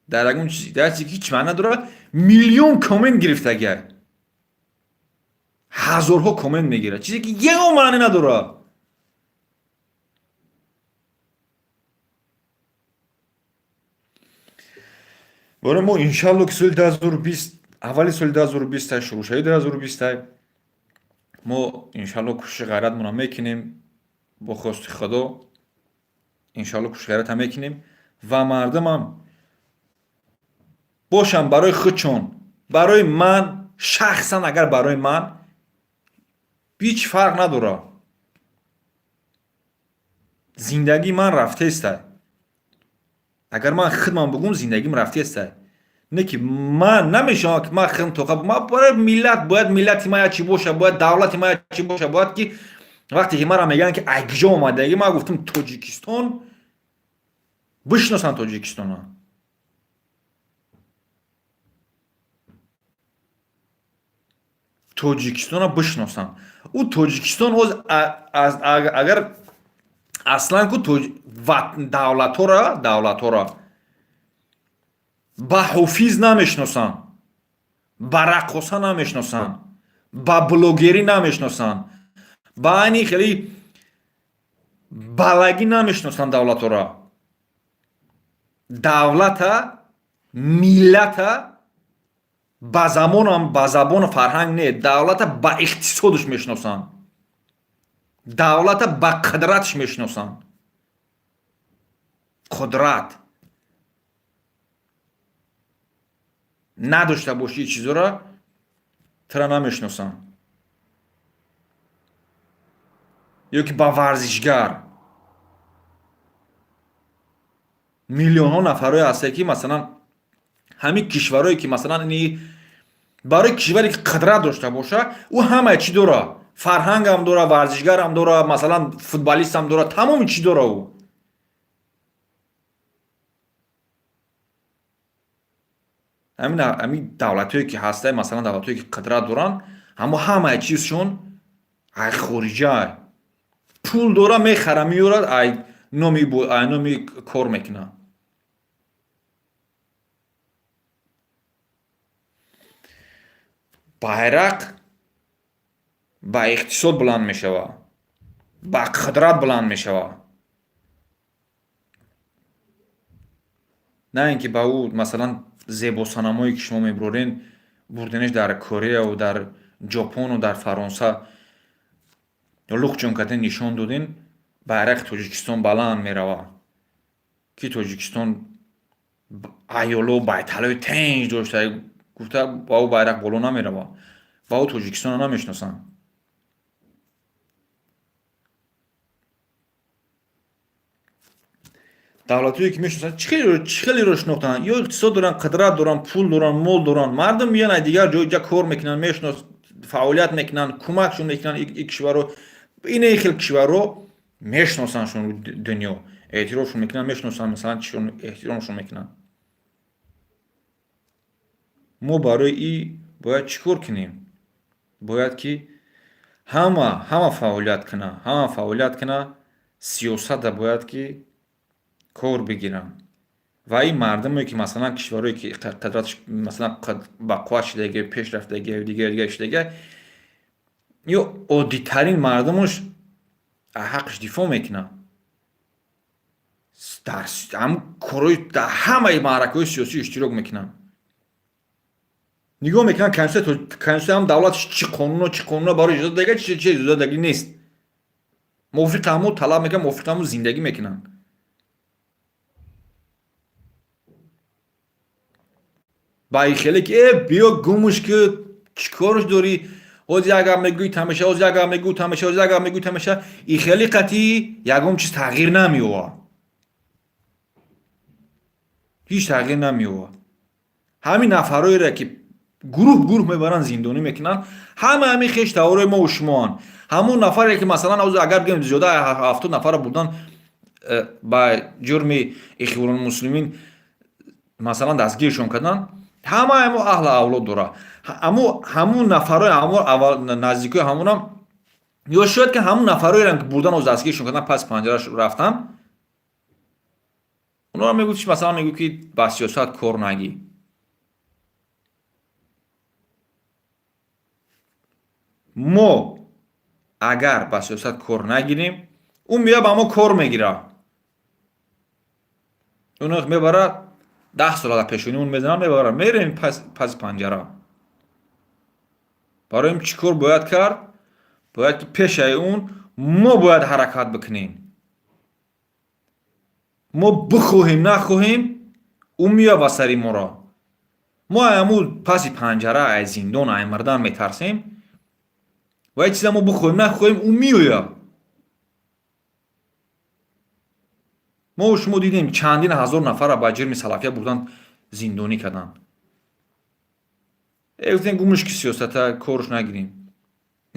Дар ягон чиз, дар чизе ки ҳеҷ маъне надорад, миллион коммент гирифтагиай, ҳазорҳо коммент мегирад, чизе ки ягон маъне надорад. Бора мо, иншалло, ки соли 2020, аввали соли 2020, шурӯъшавии 2020, мо, иншалло, кӯшиши ғайратмонро мекунем. Бо хости Худо, иншалло, кӯшиши ғайрата мекунем ва мардумам бошам барои худшон. Барои ман шахсан, агар барои ман ҳеҷ фарқ надорад, зиндагии ман рафтеста. Агар ман худман бугум, зиндагим рафтеста, не ки ман намешавам, ки ман худм тоқа. Ман барои миллат, бояд миллати ман як чӣ боша, бояд давлати ман як чӣ боша, бояд ки Вақте ки мара мегӯянд, ки ай куҷо омадагӣ, ман гуфтам Тоҷикистон, бишносанд Тоҷикистона. Тоҷикистона бишносанд. Ӯ Тоҷикистон оз агар аслан ку давлатҳоро ба ҳофиз намешиносанд, ба раққоса намешиносанд, ба блогерӣ намешиносанд, ба айни хеле балагӣ намешиносанд давлатҳоро. Давлата, миллата ба замонам, ба забону фарҳанг не, давлата ба иқтисодаш мешиносанд, давлата ба қудраташ мешиносанд. Қудрат надошта бошӣ, чизоро тура намешиносанд. Ё ки ба варзишгар. Миллионҳо нафарое ҳастае, ки масалан ҳамин кишварое, ки масалан ини барои кишваре ки қудрат дошта боша, ӯ ҳамаи чӣ дора: фарҳангам дора, варзишгарам дора, масалан футболистам дора, тамоми чӣ дора ӯ. Ҳамин давлатҳое ки ҳастае, масалан давлатҳое ки қудрат доранд, ҳамо ҳамаи чизшон ай хориҷа, пул дора, мехара, меёрад, ай номи кор мекунад. Байрақ ба иқтисод баланд мешавад, ба қудрат баланд мешавад, на ин ки ба ӯ масалан зебосанамое ки шумо мебурорен, бурденеш дар Кореяву дар Ҷопону дар Фаронса лухҷон карден, нишон доден, байрақи Тоҷикистон баланд меравад, ки Тоҷикистон аёло байталои тинҷ дошта гуфта, ба ӯ байрақ боло намеравад, ба ӯ Тоҷикистонро намешиносанд. Давлатҳое ки мешиносанд, чӣ хелеро шинохтанд? Ё иқтисод доранд, қудрат доранд, пул доранд, мол доранд, мардум меян, ай дигар ҷой ҷа кор мекунанд, мешинос, фаъолият мекунанд, кӯмакшон мекунанд и кишварро. Ине хел кишварро мешиносандшон, дунё эътирофшон мекунанд, мешиносанд, масалан чишон эҳтиромшон мекунанд. Мо барои и бояд чӣ кор кунем? Бояд ки ҳама фаъолият кунад, ҳама фаъолият кунад, сиёсата бояд ки кор бигиранд ва ин мардуме ки масалан кишварое ки қудраташ масалан бақувват шудаги, пеш рафтаги, дигар дигар шудаги, ё оддитарин мардумаш ҳаққаш дифоъ мекунад, дар ҳамн корҳои, дар ҳамаи маъракаҳои сиёсӣ иштирок мекунанд. Нигоҳ мекунанд конститутсия ҳам давлатш чӣ қонуно, чӣ қонуно барои иҷоза дага, чи иҷоза дагӣ нест, мувофиқи ҳамун талаб мекунанд, мувофиқи ҳамун зиндагӣ мекунанд. Ба ин хеле ки э биё гумуш, ки чӣ корш дорӣ, ҳозир як гап мегӯӣ, тамеша, ҳозир як гап мегӯ, тамеша, ҳозир як гап мегӯӣ, тамеша, ин хеле қатъӣ ягон чиз тағйир намеёбад, ҳеҷ тағйир намеёбад. Ҳамин нафарҳоеро ки гурӯҳ гурӯҳ мебаранд, зиндонӣ мекунанд, ҳама ҳамин хеш таворои мову шумоанд. Ҳамун нафаре ки масалан ҳозир агар бигем, зиёда 70 нафарро бурдан, ба ҷурми Ихвонулмуслимин масалан дастгиршон карданд, ҳама ҳамо аҳлу авлод дора, ҳамун нафарҳои ҳамон аввал наздикои ҳамонам, ё шояд ки ҳамун нафарҳоеам ки бурдан, оз дастгиршон кардан, пас панҷара рафтан, онҳоро мегуфт, масалан мегӯ ки ба сиёсат кор нагӣ. Мо агар ба сиёсат кор нагирем, ӯ меояд, ба мо кор мегирад, оно мебарад, 10 сола дар пешониамон мезанад, мебарад, мерем паси панҷара. Барои ин чӣ кор бояд кард? Бояд ки пешаи он мо бояд ҳаракат бикунем. Мо бихоҳем, нахоҳем, ӯ меояд ба сари моро. Мо ҳамун паси панҷара, ай зиндон, ай мурдан метарсем ва ҳеҷ чиза мо бихоҳем, нахоҳем, ӯ меояд. Мо шумо дидем, чандин ҳазор нафарро ба ҷирми салафия бурдан, зиндонӣ карданд. Гуфтем гумуш, ки сиёсата корш нагирем.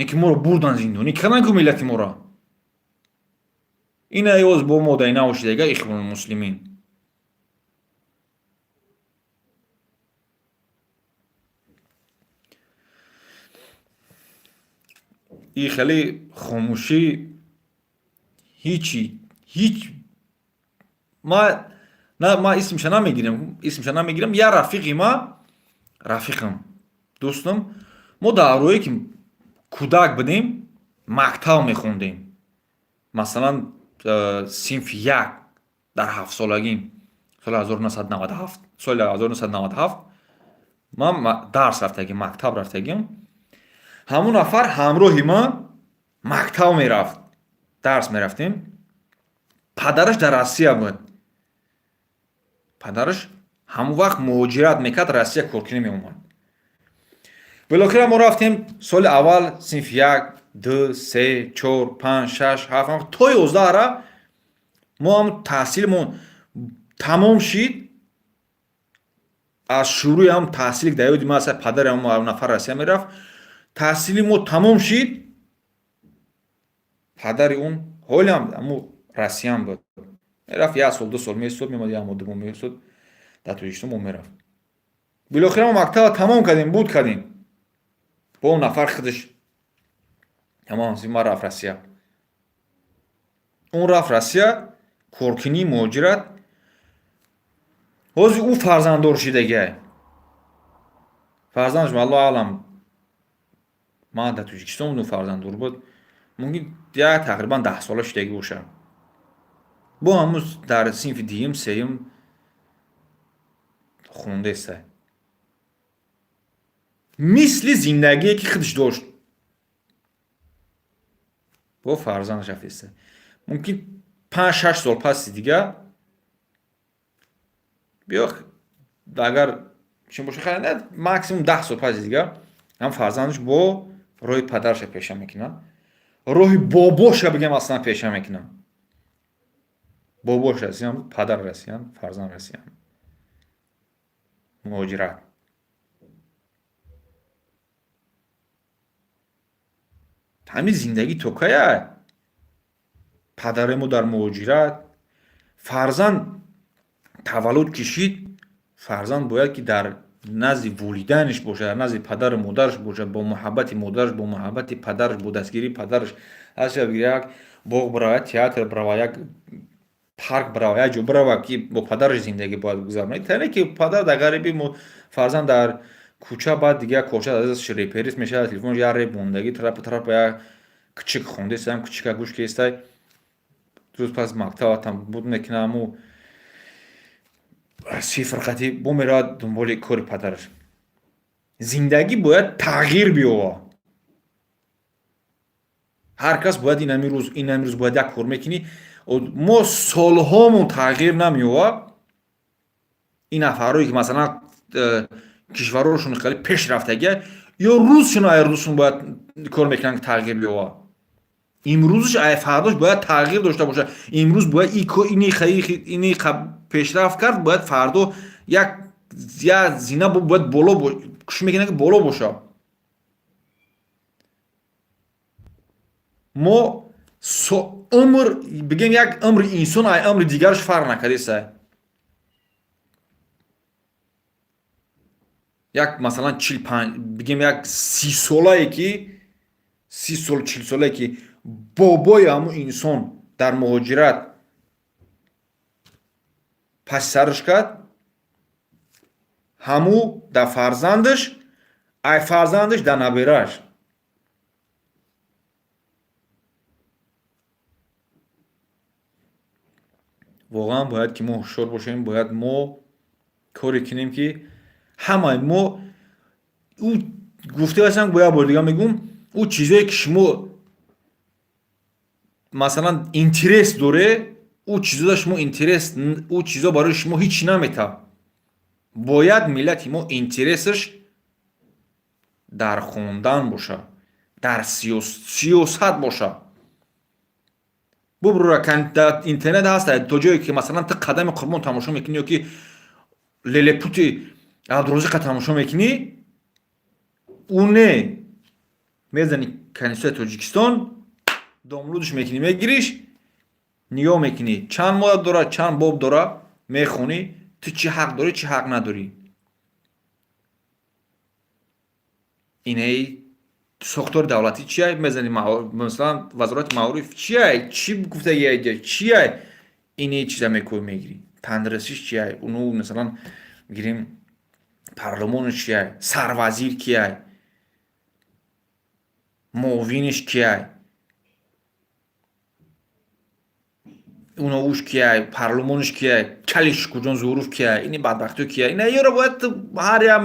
Не ки моро бурдан, зиндонӣ карданд ку миллати моро. Ина ёз бо модаи нав шидага, Ихвонулмуслимин. И хеле хомӯшӣ, ҳичи ҳич. Ма исмша намегирам, исмша намегирам. Я рафиқи ма, рафиқам, дӯстам, мо дар рӯе ки кӯдак будем, мактаб мехондем, масалан, синфи як, дар ҳафтсолагим, соли 1997, соли 1997 ман дарс рафтагим, мактаб рафтагим. Ҳамун нафар ҳамроҳи ман мактаб мерафт, дарс мерафтем. Падараш дар Россия буд. Падараш ҳамон вақт муҳоҷират мекард, Россия коркунӣ меомад. Билохира мо рафтем, соли аввал синфи як, ду, се, чор, панҷ, шаш, ҳафт то 11-ра мо ҳам таҳсилмон тамом шид. Аз шурӯи ҳам таҳсили дар ёди ман аст, падари ҳамон нафар Россия мерафт, таҳсили мо тамом шид, падари он ҳолиам ҳамун Россиям буд, мерафт, як сол, 2 сол меистод, меомад, як моҳ, 2 моҳ меистод дар Тоҷикистон, мо мерафт. Билохира мо мактаба тамом кардем, буд кардем, бо он нафар худаш ҳамон ма рафт Россия. Он рафт Россия коркунӣ, муҳоҷират. Ҳозир ӯ фарзанддор шидагиай. Фарзандаш, аллоҳу аълам, ман дар Тоҷикистон будум, фарзанддор буд, мумкин як тақрибан 10-сола шидагӣ бошад. Бо ҳамун дар синфи дуюм, сеюм хондаеста, мисли зиндагие ки худаш дошт, бо фарзандаш рафтеста. Мумкин 5-6 сол паси дига биё, агар чӣ боша, хайр, максимум 10 сол паси дига ҳам фарзандаш бо роҳи падараша пеша мекунад, роҳи бобоша бигем, аслан пеша мекунад. Бобош Россиян, падар Россиян, фарзанд Россиян, муҳоҷират. Ҳамин зиндагӣ то кая? Падари мо дар муҳоҷират, фарзанд таваллуд кишид, фарзанд бояд ки дар назди волидайнаш бошад, дар назди падару модараш бошад, бо муҳаббати модараш, бо муҳаббати падараш, бо дастгирии падараш. Як боғ биравад, театр биравад, як парк биравад, як ҷо биравад, ки бо падараш зиндагӣ бояд гузаронад. Тане ки падар дар ғарибӣ, фарзанд дар кӯча, баъд дига корча аз реперист мешавад, телефон як реп мондагӣ, трапа трапа, як кучик хондесам, кучика гӯш кестай, рӯз пас мактабатам буд мекунам, аму сифрқатӣ бо меравад дунболи кори падараш. Зиндагӣ бояд тағйир биёвад. Ҳар кас бояд инами рӯз бояд як кор мекунӣ, мо солҳомон тағйир намеёвад. Ин нафарҳое ки, масалан, кишварҳошон хеле пеш рафтагия, ё рӯзшон ай рӯзшон бояд кор мекунанд, ки тағйир биёвад. Имрӯзш ай фардош бояд тағйир дошта бошад. Имрӯз бояд ини пешрафт кард, бояд фардо як зина бояд боло, кӯшиш мекунад, ки боло бошад. Мо умр бигем, як умри инсон ай умри дигараш фарқ накардеса. Як, масалан, чил панҷ, бигем, як 30-солае ки, 30 сол, 40-солае ки бобои ҳамун инсон дар муҳоҷират паси сараш кард, ҳаму дар фарзандаш, ай фарзандаш дар наберааш. Воқеан, бояд ки мо ҳушёр бошем, бояд мо коре кунем, ки ҳамаи мо ӯ гуфта ҳастам, бо як бори дига мегӯм, ӯ чизое ки шумо, масалан, интерес доре, ӯ чизода шумо интерес, ӯ чизо барои шумо ҳеҷ наметавад. Бояд миллати мо интересаш дар хондан бошад, дар сиёсат бошад. Бубура, дар интернет ҳаст, то ҷое ки, масалан, ту Қадами Қурбон тамошо мекунӣ ё ки Лелепути Абдурозиқа тамошо мекунӣ, ӯ не мезани. Конститутсияи Тоҷикистон, домлудш мекунӣ, мегириш, нигоҳ мекунӣ, чанд модда дорад, чанд боб дорад, мехонӣ, ту чӣ ҳақ дорӣ, чӣ ҳақ надорӣ. Инаи сохтори давлатӣ чия мезанӣ, масалан, вазорати маориф чия, чӣ гуфтагиай, чия, инаи чиза мекӯ мегирӣ, тандурустиш чия, уну масалан гирем парлумонш чия, сарвазир кияй, муовиниш кияй, уновуш кияй, парлумониш кияй, кали Шукурҷон Зуҳуров кияй, ини бадбахтиё кияй. Ина ёро бояд ҳар як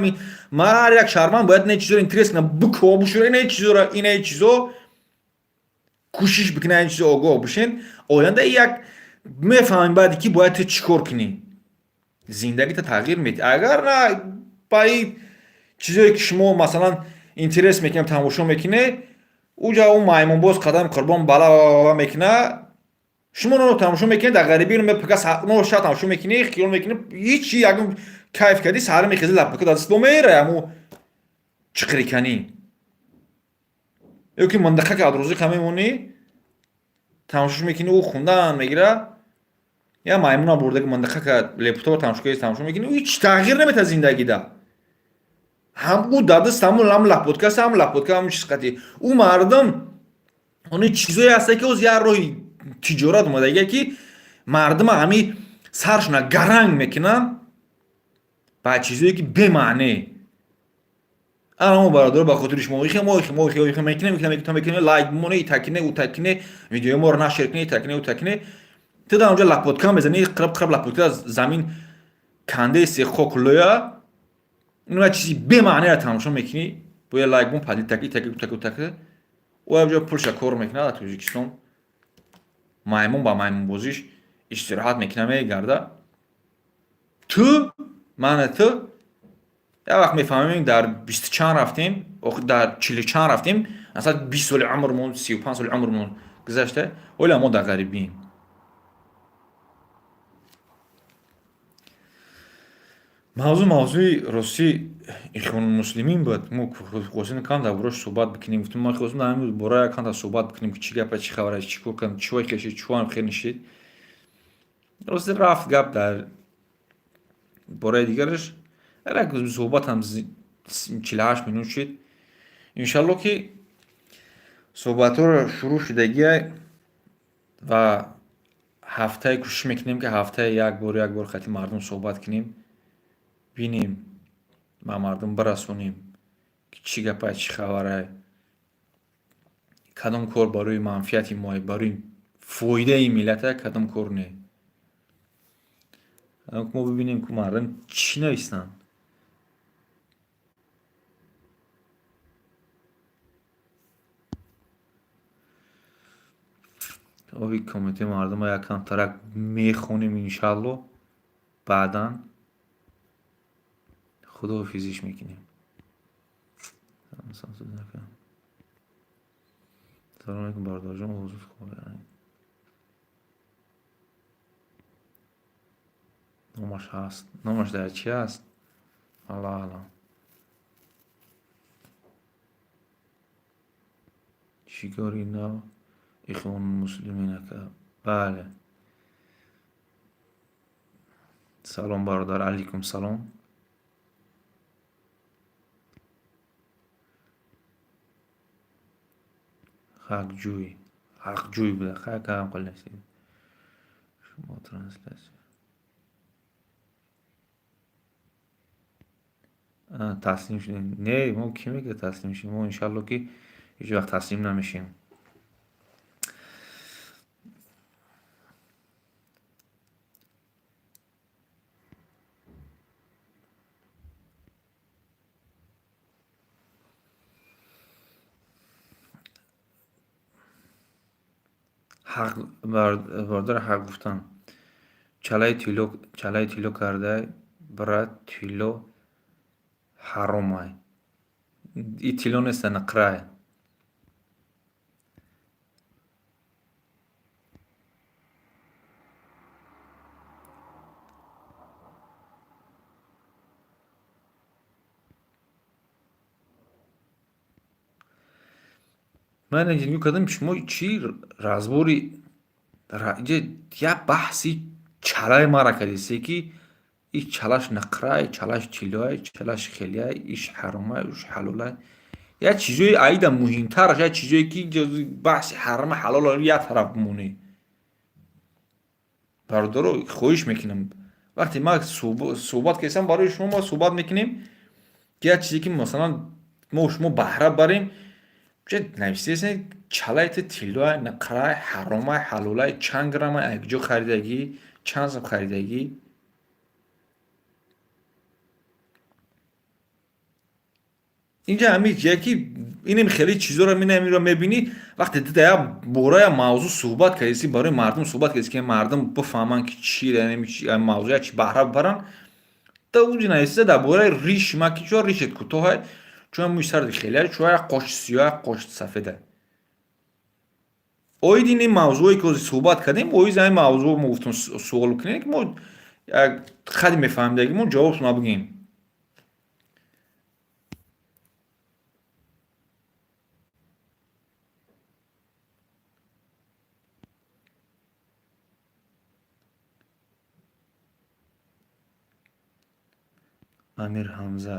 ҳар як шаҳрванд бояд инаи чизоро интерес кунад, бикова бушура инаи чизоро, инаи чизо кӯшиш бикунад, ин чизо огоҳ бошен. Оянда як мефаҳмем баъде ки бояд ту чӣ кор кунӣ, зиндагита тағйир медиҳ. Агар на ба ин чизое ки шумо масалан интерес мекунед, тамошо мекунед, уҷа ӯ маймунбоз қадам қурбон бала мекунад, шумо онро тамошо мекунед, дар ғарибӣ но шаб тамошо мекунӣ, хиёл мекунӣ ҳичи, ягон кайф кардӣ, саҳар мехезӣ, лаппака дар дастбо мера, ҳаму чиқириканӣ ё ки мандақа ки адрозиқа мемонӣ, тамошош мекунӣ, ӯ хундан мегира, я маймунам бурдаги мандақа ка лепутова тамошо кардӣ, тамошо мекунӣ, ҳеч тағйир наметавад зиндагида. Ҳам ӯ дар даст ҳамун ҳам лапотка аст, ҳам лапотка, ҳам чиз қатӣ. Ӯ мардум они чизое ҳаста ки оз як роҳи тиҷорат омадагия, ки мардума ҳами саршона гаранг мекунанд ба чизое ки бемаъне. Ана мо бародаро, ба хотири шумо ихе мо ихе мо ихе ихе мекунем, мекунем, мекунем, мекунем, лайк бимоне, итакине, утакине, видеои моро нашр куне, итакине, утакине. Ту дар онҷо лапотка мезанӣ, қираб қираб лапотка аз замин кандаеси, хок лӯя, ин чизи бемаънеро тамошо мекунӣ, бояд лайк бун, пади таки таки таки таки. Ӯ ҷо пулша кор мекунад дар Тоҷикистон, маймун ба маймунбозиш истироҳат мекунад, мегарда. Ту мана ту як вақт мефаҳмем, дар бисту чанд рафтем, дар чилу чанд рафтем, асlan 20 соли умрмон, 35 соли умрмон гузашта, ҳоло мо дар ғарибием. Мавзӯъ мавзӯи ростӣ Ихвонулмуслимин буд. Мо хостем кам дар борааш суҳбат бикунем. Гуфтем, мо хостем дар ҳамин бора якам суҳбат бикунем, ки чӣ гапа, чӣ хабар, чӣ кор кардем, чӣ хешид, чӣ хел нишид. Рости рафт гап дар бораи дигараш. Як суҳбатам 48 минут шид. Иншалло ки суҳбатҳоро шурӯъ шудагия ва ҳафтае кӯшиш мекунем, ки ҳафтае як бор, як бор хати мардум суҳбат кунем, бинем, ба мардум бирасонем, ки чӣ гапа, чӣ хабарай, кадом кор барои манфиати мо, барои фоидаи миллата, кадом кор не. Мо бибинем, ки мардум чӣ нависанд. Оби комментҳои мардума якам тарак мехонем, иншалло, баъдан худоҳофизиш мекунем. Салом алейкум, бародарҷон, озод. Номаш ҳаст, номаш дар чӣ аст, аллоҳ аълам. Шикори нав Ихвонулмуслимин ака, бале. Салом, бародар, алейкум салом. Ҳақҷӯй, ҳақҷӯй буда, кам қилнест шумо трансляция таслим шудем. Не, мо кӣ мегӯяд таслим шудем? Мо иншалло ки ҳеҷ вақт таслим намешем. Ҳақ бародар, ҳақ гуфтан. Чалаи тилло, чалаи тилло кардай, брат, тилло ҳаромай. И тилло неста, нақрай. Ман нигоҳ кардам, шумо чӣ разбори як баҳси чалаи мара кардисе, ки иш чалаш нақрай, чалаш тиллоай, чалаш хелиай, иш ҳаромай, уш ҳалолай. Як чизои аида муҳимтараш, як чизое ки баҳси ҳарама ҳалол як тараф бимонӣ. Бародаро, хоҳиш мекунам, вақте ман суҳбат кардам барои шумо, мо суҳбат мекунем ки як чизе ки масалан мо шумо баҳра барем. Нависест, чалай ту тиллоай, нақрай, ҳаромай, ҳалолай, чанд граммай, аз куҷо харидагӣ, чанд сум харидагӣ. Инҷа ҳами яки инем хеле чизоро минамиро мебинӣ, вақте ту дар як бора як мавзӯъ суҳбат кардиси, барои мардум суҳбат кардиси, ки мардум бифаҳманд, ки чи мавзӯъ, як чи баҳра бибаранд, та унҷа нависида дар бораи риши ман, ки чӯ ришет кӯтоҳай, чӯ мӯи сарди хелиай, чӯ як қоши сиёҳ, як қоши сафеда. Оид ин мавзӯое ки ҳозир суҳбат кардем, оиди ҳамин мавзӯъ мо гуфтем суол кунем, ки мо як хади мефаҳмидагимон ҷавобтона бигӯем. Амир Ҳамза,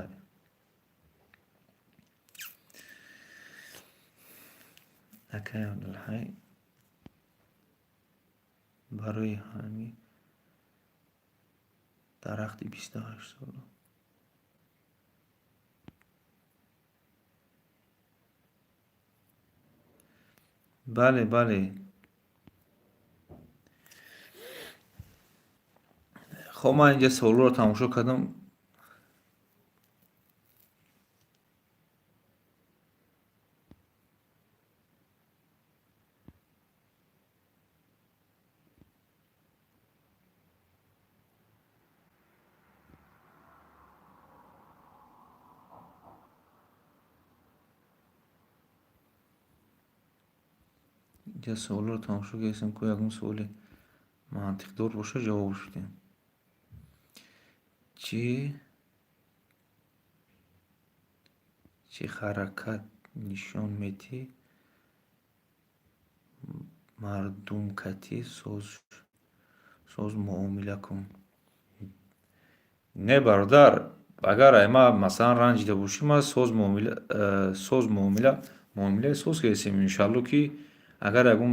акай Абдулҳай, барои ҳами дарахти 28 сола. Бале, бале. Хоб, ман инҷа саволҳоро тамошо кардам. Инҷа саволҳоро тамошо кардем, ку ягон саволи мантиқдор боша, ҷавобш бидем. Чӣ ҳаракат нишон медиҳӣ, мардумкатӣ соз муомила кун. Не, бародар, агар ай ман масалан ранҷида бошӣ, ман соз муомила, муомилаи соз кардесем, иншалло, ки агар ягон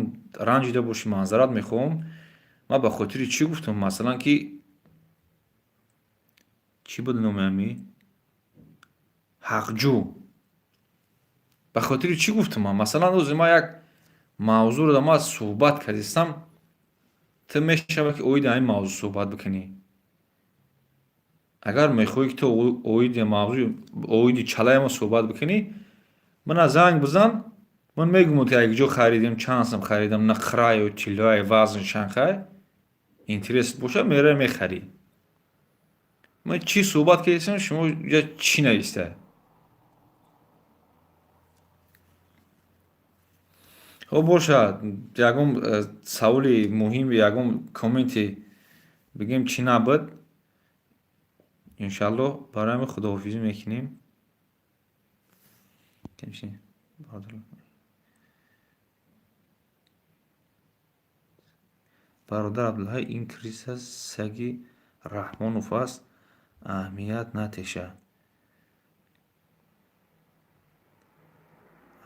ранҷида бошӣ, маъзарат мехоҳам. Ман ба хотири чӣ гуфтам, масалан, ки чӣ буд номи ҳами ҳақҷӯ, ба хотири чӣ гуфтам ман, масалан, ҳозир ман як мавзӯъро ман суҳбат кардистам, ту мешавад, ки оиди ҳамин мавзӯъ суҳбат бикунӣ. Агар мехоҳӣ, ки ту оиди мавзӯи оиди чалаи мо суҳбат бикунӣ, мана занг бизан, ман мегӯям, ки як ҷо харидем, чанд сум харидам, нақраю тиллои, вазн чанхай, интерес боша, меравӣ мехарӣ. Ман чӣ суҳбат кардистам, шумо ҷа чӣ нависта? Хоб, бошад, ягон саволи муҳим, ягон комменти бигем, чӣ набуд, иншалло, барои ҳамин худоҳофизӣ мекунем. Бародар Абдулҳай, ин крыса саги Раҳмонов аст, аҳамият натеша.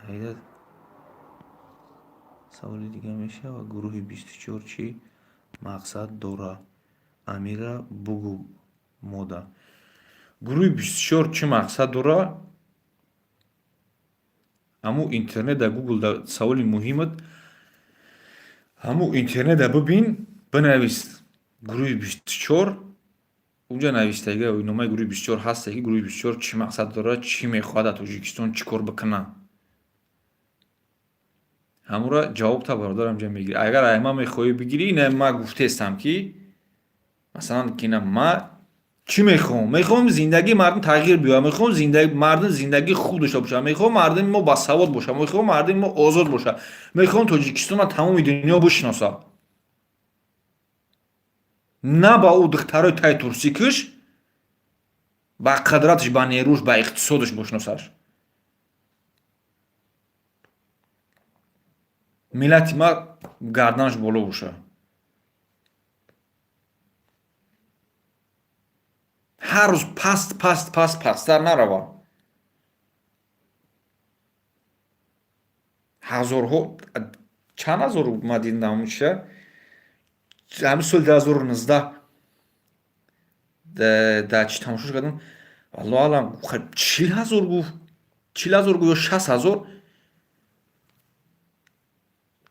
Аида саволи дига мешавад: гурӯҳи 24 чӣ мақсад дорад? Амира бугӯ мода. Гурӯҳи 24 чӣ мақсад дорад? Ҳамун интернет да Гугл да саволи муҳимат, ҳамун интернет да бибин, бинавис гурӯҳи 24, унҷа навистага номаи гурӯҳи 24 ҳаста, ки гурӯҳи 24 чӣ мақсад дорад, чӣ мехоҳад, дар Тоҷикистон чӣ кор бикунад. Ҳамура ҷавобта, бародар, ҳамҷа мегирӣ. Агар ай ман мехоҳӣ бигирӣ, ина ман гуфтестам, ки масалан, ки ина ман чӣ мехоҳам? Мехоҳам зиндагии мардум тағйир биёбад, мехоҳам мардум зиндагии хуб дошта бошад, мехоҳам мардуми мо басавод бошад, мехоҳам мардуми мо озод бошад, мехоҳам Тоҷикистонро тамоми дунё бишиносад, на ба ӯ духтарои тай турсикиш, ба қудраташ, ба нерӯш, ба иқтисодаш бошиносаш. Миллати ма гарданаш боло боша. Ҳар рӯз паст, паст, паст, пасттар нарава. Ҳазорҳо, чанд ҳазор ма дидам чия, ҳамин соли 2019 дар чӣ тамошо кардам, валлоҳу алам, 40 000 гуфт, 40 000 гуфт ё 60 000,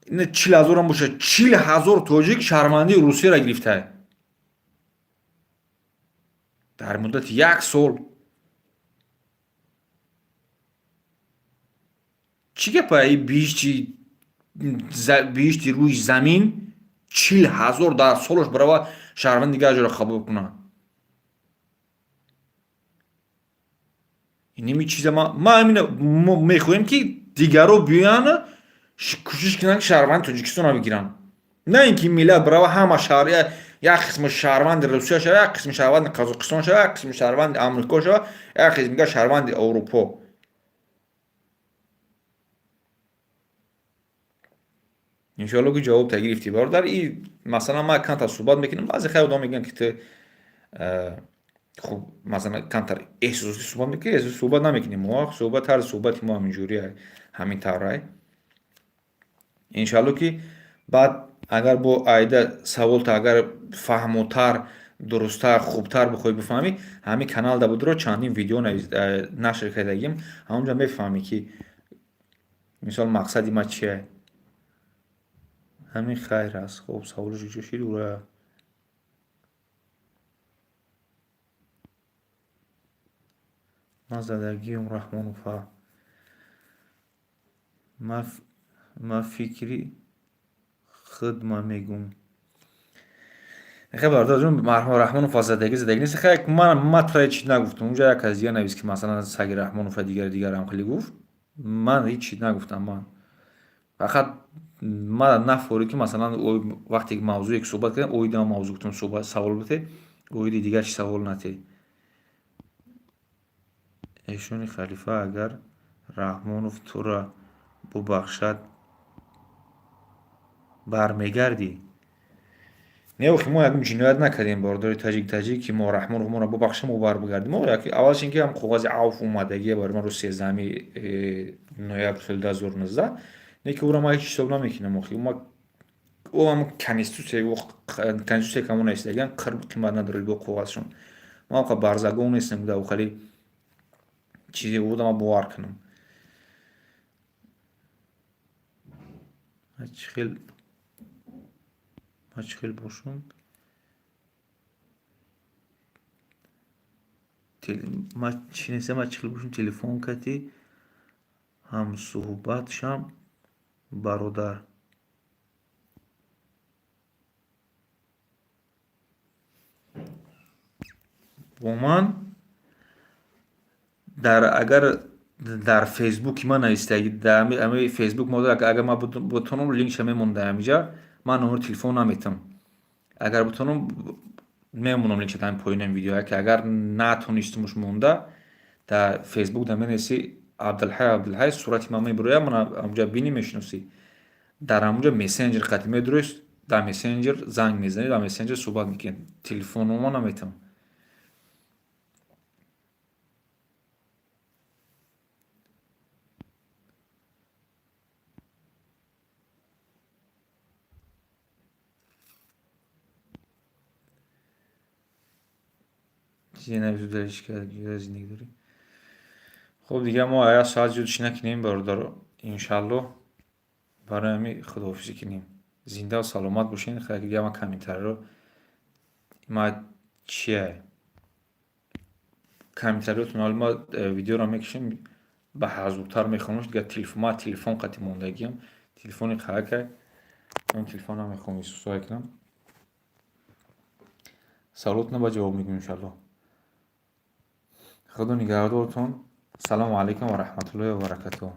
40 000-ам бошад, 40 000 тоҷик шаҳрвандии Русияро гирифтае дар муддати як сол. Чӣ гапа? И биҳишти рӯи замин 40 000 дар солаш барава шаҳрванди дигар ҷоро қабул кунад. Иними чиза ма амина мехоҳем, ки дигаро биёянд, кӯшиш кунанд, ки шаҳрванди Тоҷикистонро бигиранд, на ин ки миллат барава ҳама шаҳр як қисми шаҳрванди Русия шава, як қисми шаҳрванди Қазоқистон шава, як қисми шаҳрванди Амрико шава, як қисми дигар шаҳрванди Аврупо. Иншоалло, ки ҷавоб та гирифтӣ, бародар. И масалан, ман камтар суҳбат мекунам, баъзе хеле одам мегӯянд, ки ту хуб, масалан, камтар эҳсосотӣ суҳбат мекунӣ. Эҳсосотӣ суҳбат намекунем мо, суҳбат, тарзи суҳбати мо ҳаминҷурия, ҳамин таврай. Иншоалло, ки баъд агар бо айда саволта агар фаҳмотар, дурусттар, хубтар бихоҳӣ бифаҳмӣ, ҳамин каналда будро, чандин видео нашр кардагим, ҳамонҷо мефаҳмӣ, ки мисол мақсади ма чие. Ҳамин хайр аст. Хуб, саволаш ҷо шид, ура. Ман задагиам Раҳмонова. Ма фикри худма мегӯм. Хе, бародарҷон, Раҳмонов задагӣ, задагӣ нест. Хе, ман ма тура ҳеч чиз нагуфтам. Унҷа як кас дигар навист, ки масалан саги Раҳмонова, дигар дигарам хеле гуфт. Ман ҳеч чиз нагуфтам, ман фақат мана нафорид, ки масалан вақте ки мавзӯе ки суҳбат кардем, оиди ҳам мавзӯ гуфтам, суҳбат савол бите, оиди дигар чи савол натӣ. Эшони халифа, агар Раҳмонов тура бубахшад, бармегардӣ? Не, охи, мо ягон ҷиноят накардем, бародари таҷик, таҷик, ки мо Раҳмонов моро бубахша, мо барбигардем. Мо аввалаш ин ки ҳам коғази авф омадагие барои ман рӯзи 13-ми ноябр соли 2019, не ки ӯро ман ҳеҷ ҳисоб намекунам. Охи, ӯ ҳам конститутсия ки ҳамон нависдагиан қимат надорад бо коғазшон. Ман оқа барзагон нестам, дар хеле чизе буда ман бовар кунам. Ман чӣ хел бошум, ман чӣ нестам, ман чӣ хел бошум, телефон кардӣ, ҳамсуҳбатшам, бародар. Бо ман дар агар дар Фейсбуки ман навистагӣ, дар ҳами Фейсбук мо, агар ман бутонам, линкша мемонда ҳамиҷа. Ман номери телефон наметам, агар бутонам, мемонам линкша дар поёни видео, ки агар натонистумуш монда, дар Фейсбук да менависи Абдулҳай Абдулҳай, сурати ман мебурояд, ман ҳамҷа бинӣ, мешиносӣ. Дар ҳамонҷа мессенҷер қати медурои, дар мессенҷер занг мезанӣ, дар мессенҷер суҳбат мекунӣ. Телефонома наметам. Чизе зиндагӣ дорӣ. Хуб, дигар мо як соат зиёд чӣ накунем, бародаро, иншаллоҳ. Барои ҳамин худоҳофизӣ кунем. Зиндаву саломат бошед. Хайр, дигар ман комментариро ма чия комментариётон ҳоли ма видеоро мекушем, ба зудтар мехонам. Дигар телефон, ман телефон қати мондагиам, телефони қаакай, ман телефон намехоҳам истифода кунам. Саволотона ба ҷавоб мегӯем, иншаллоҳ. Худо нигаҳдоротон. Салому алайкум ва раҳматуллоҳи ва баракатуҳ.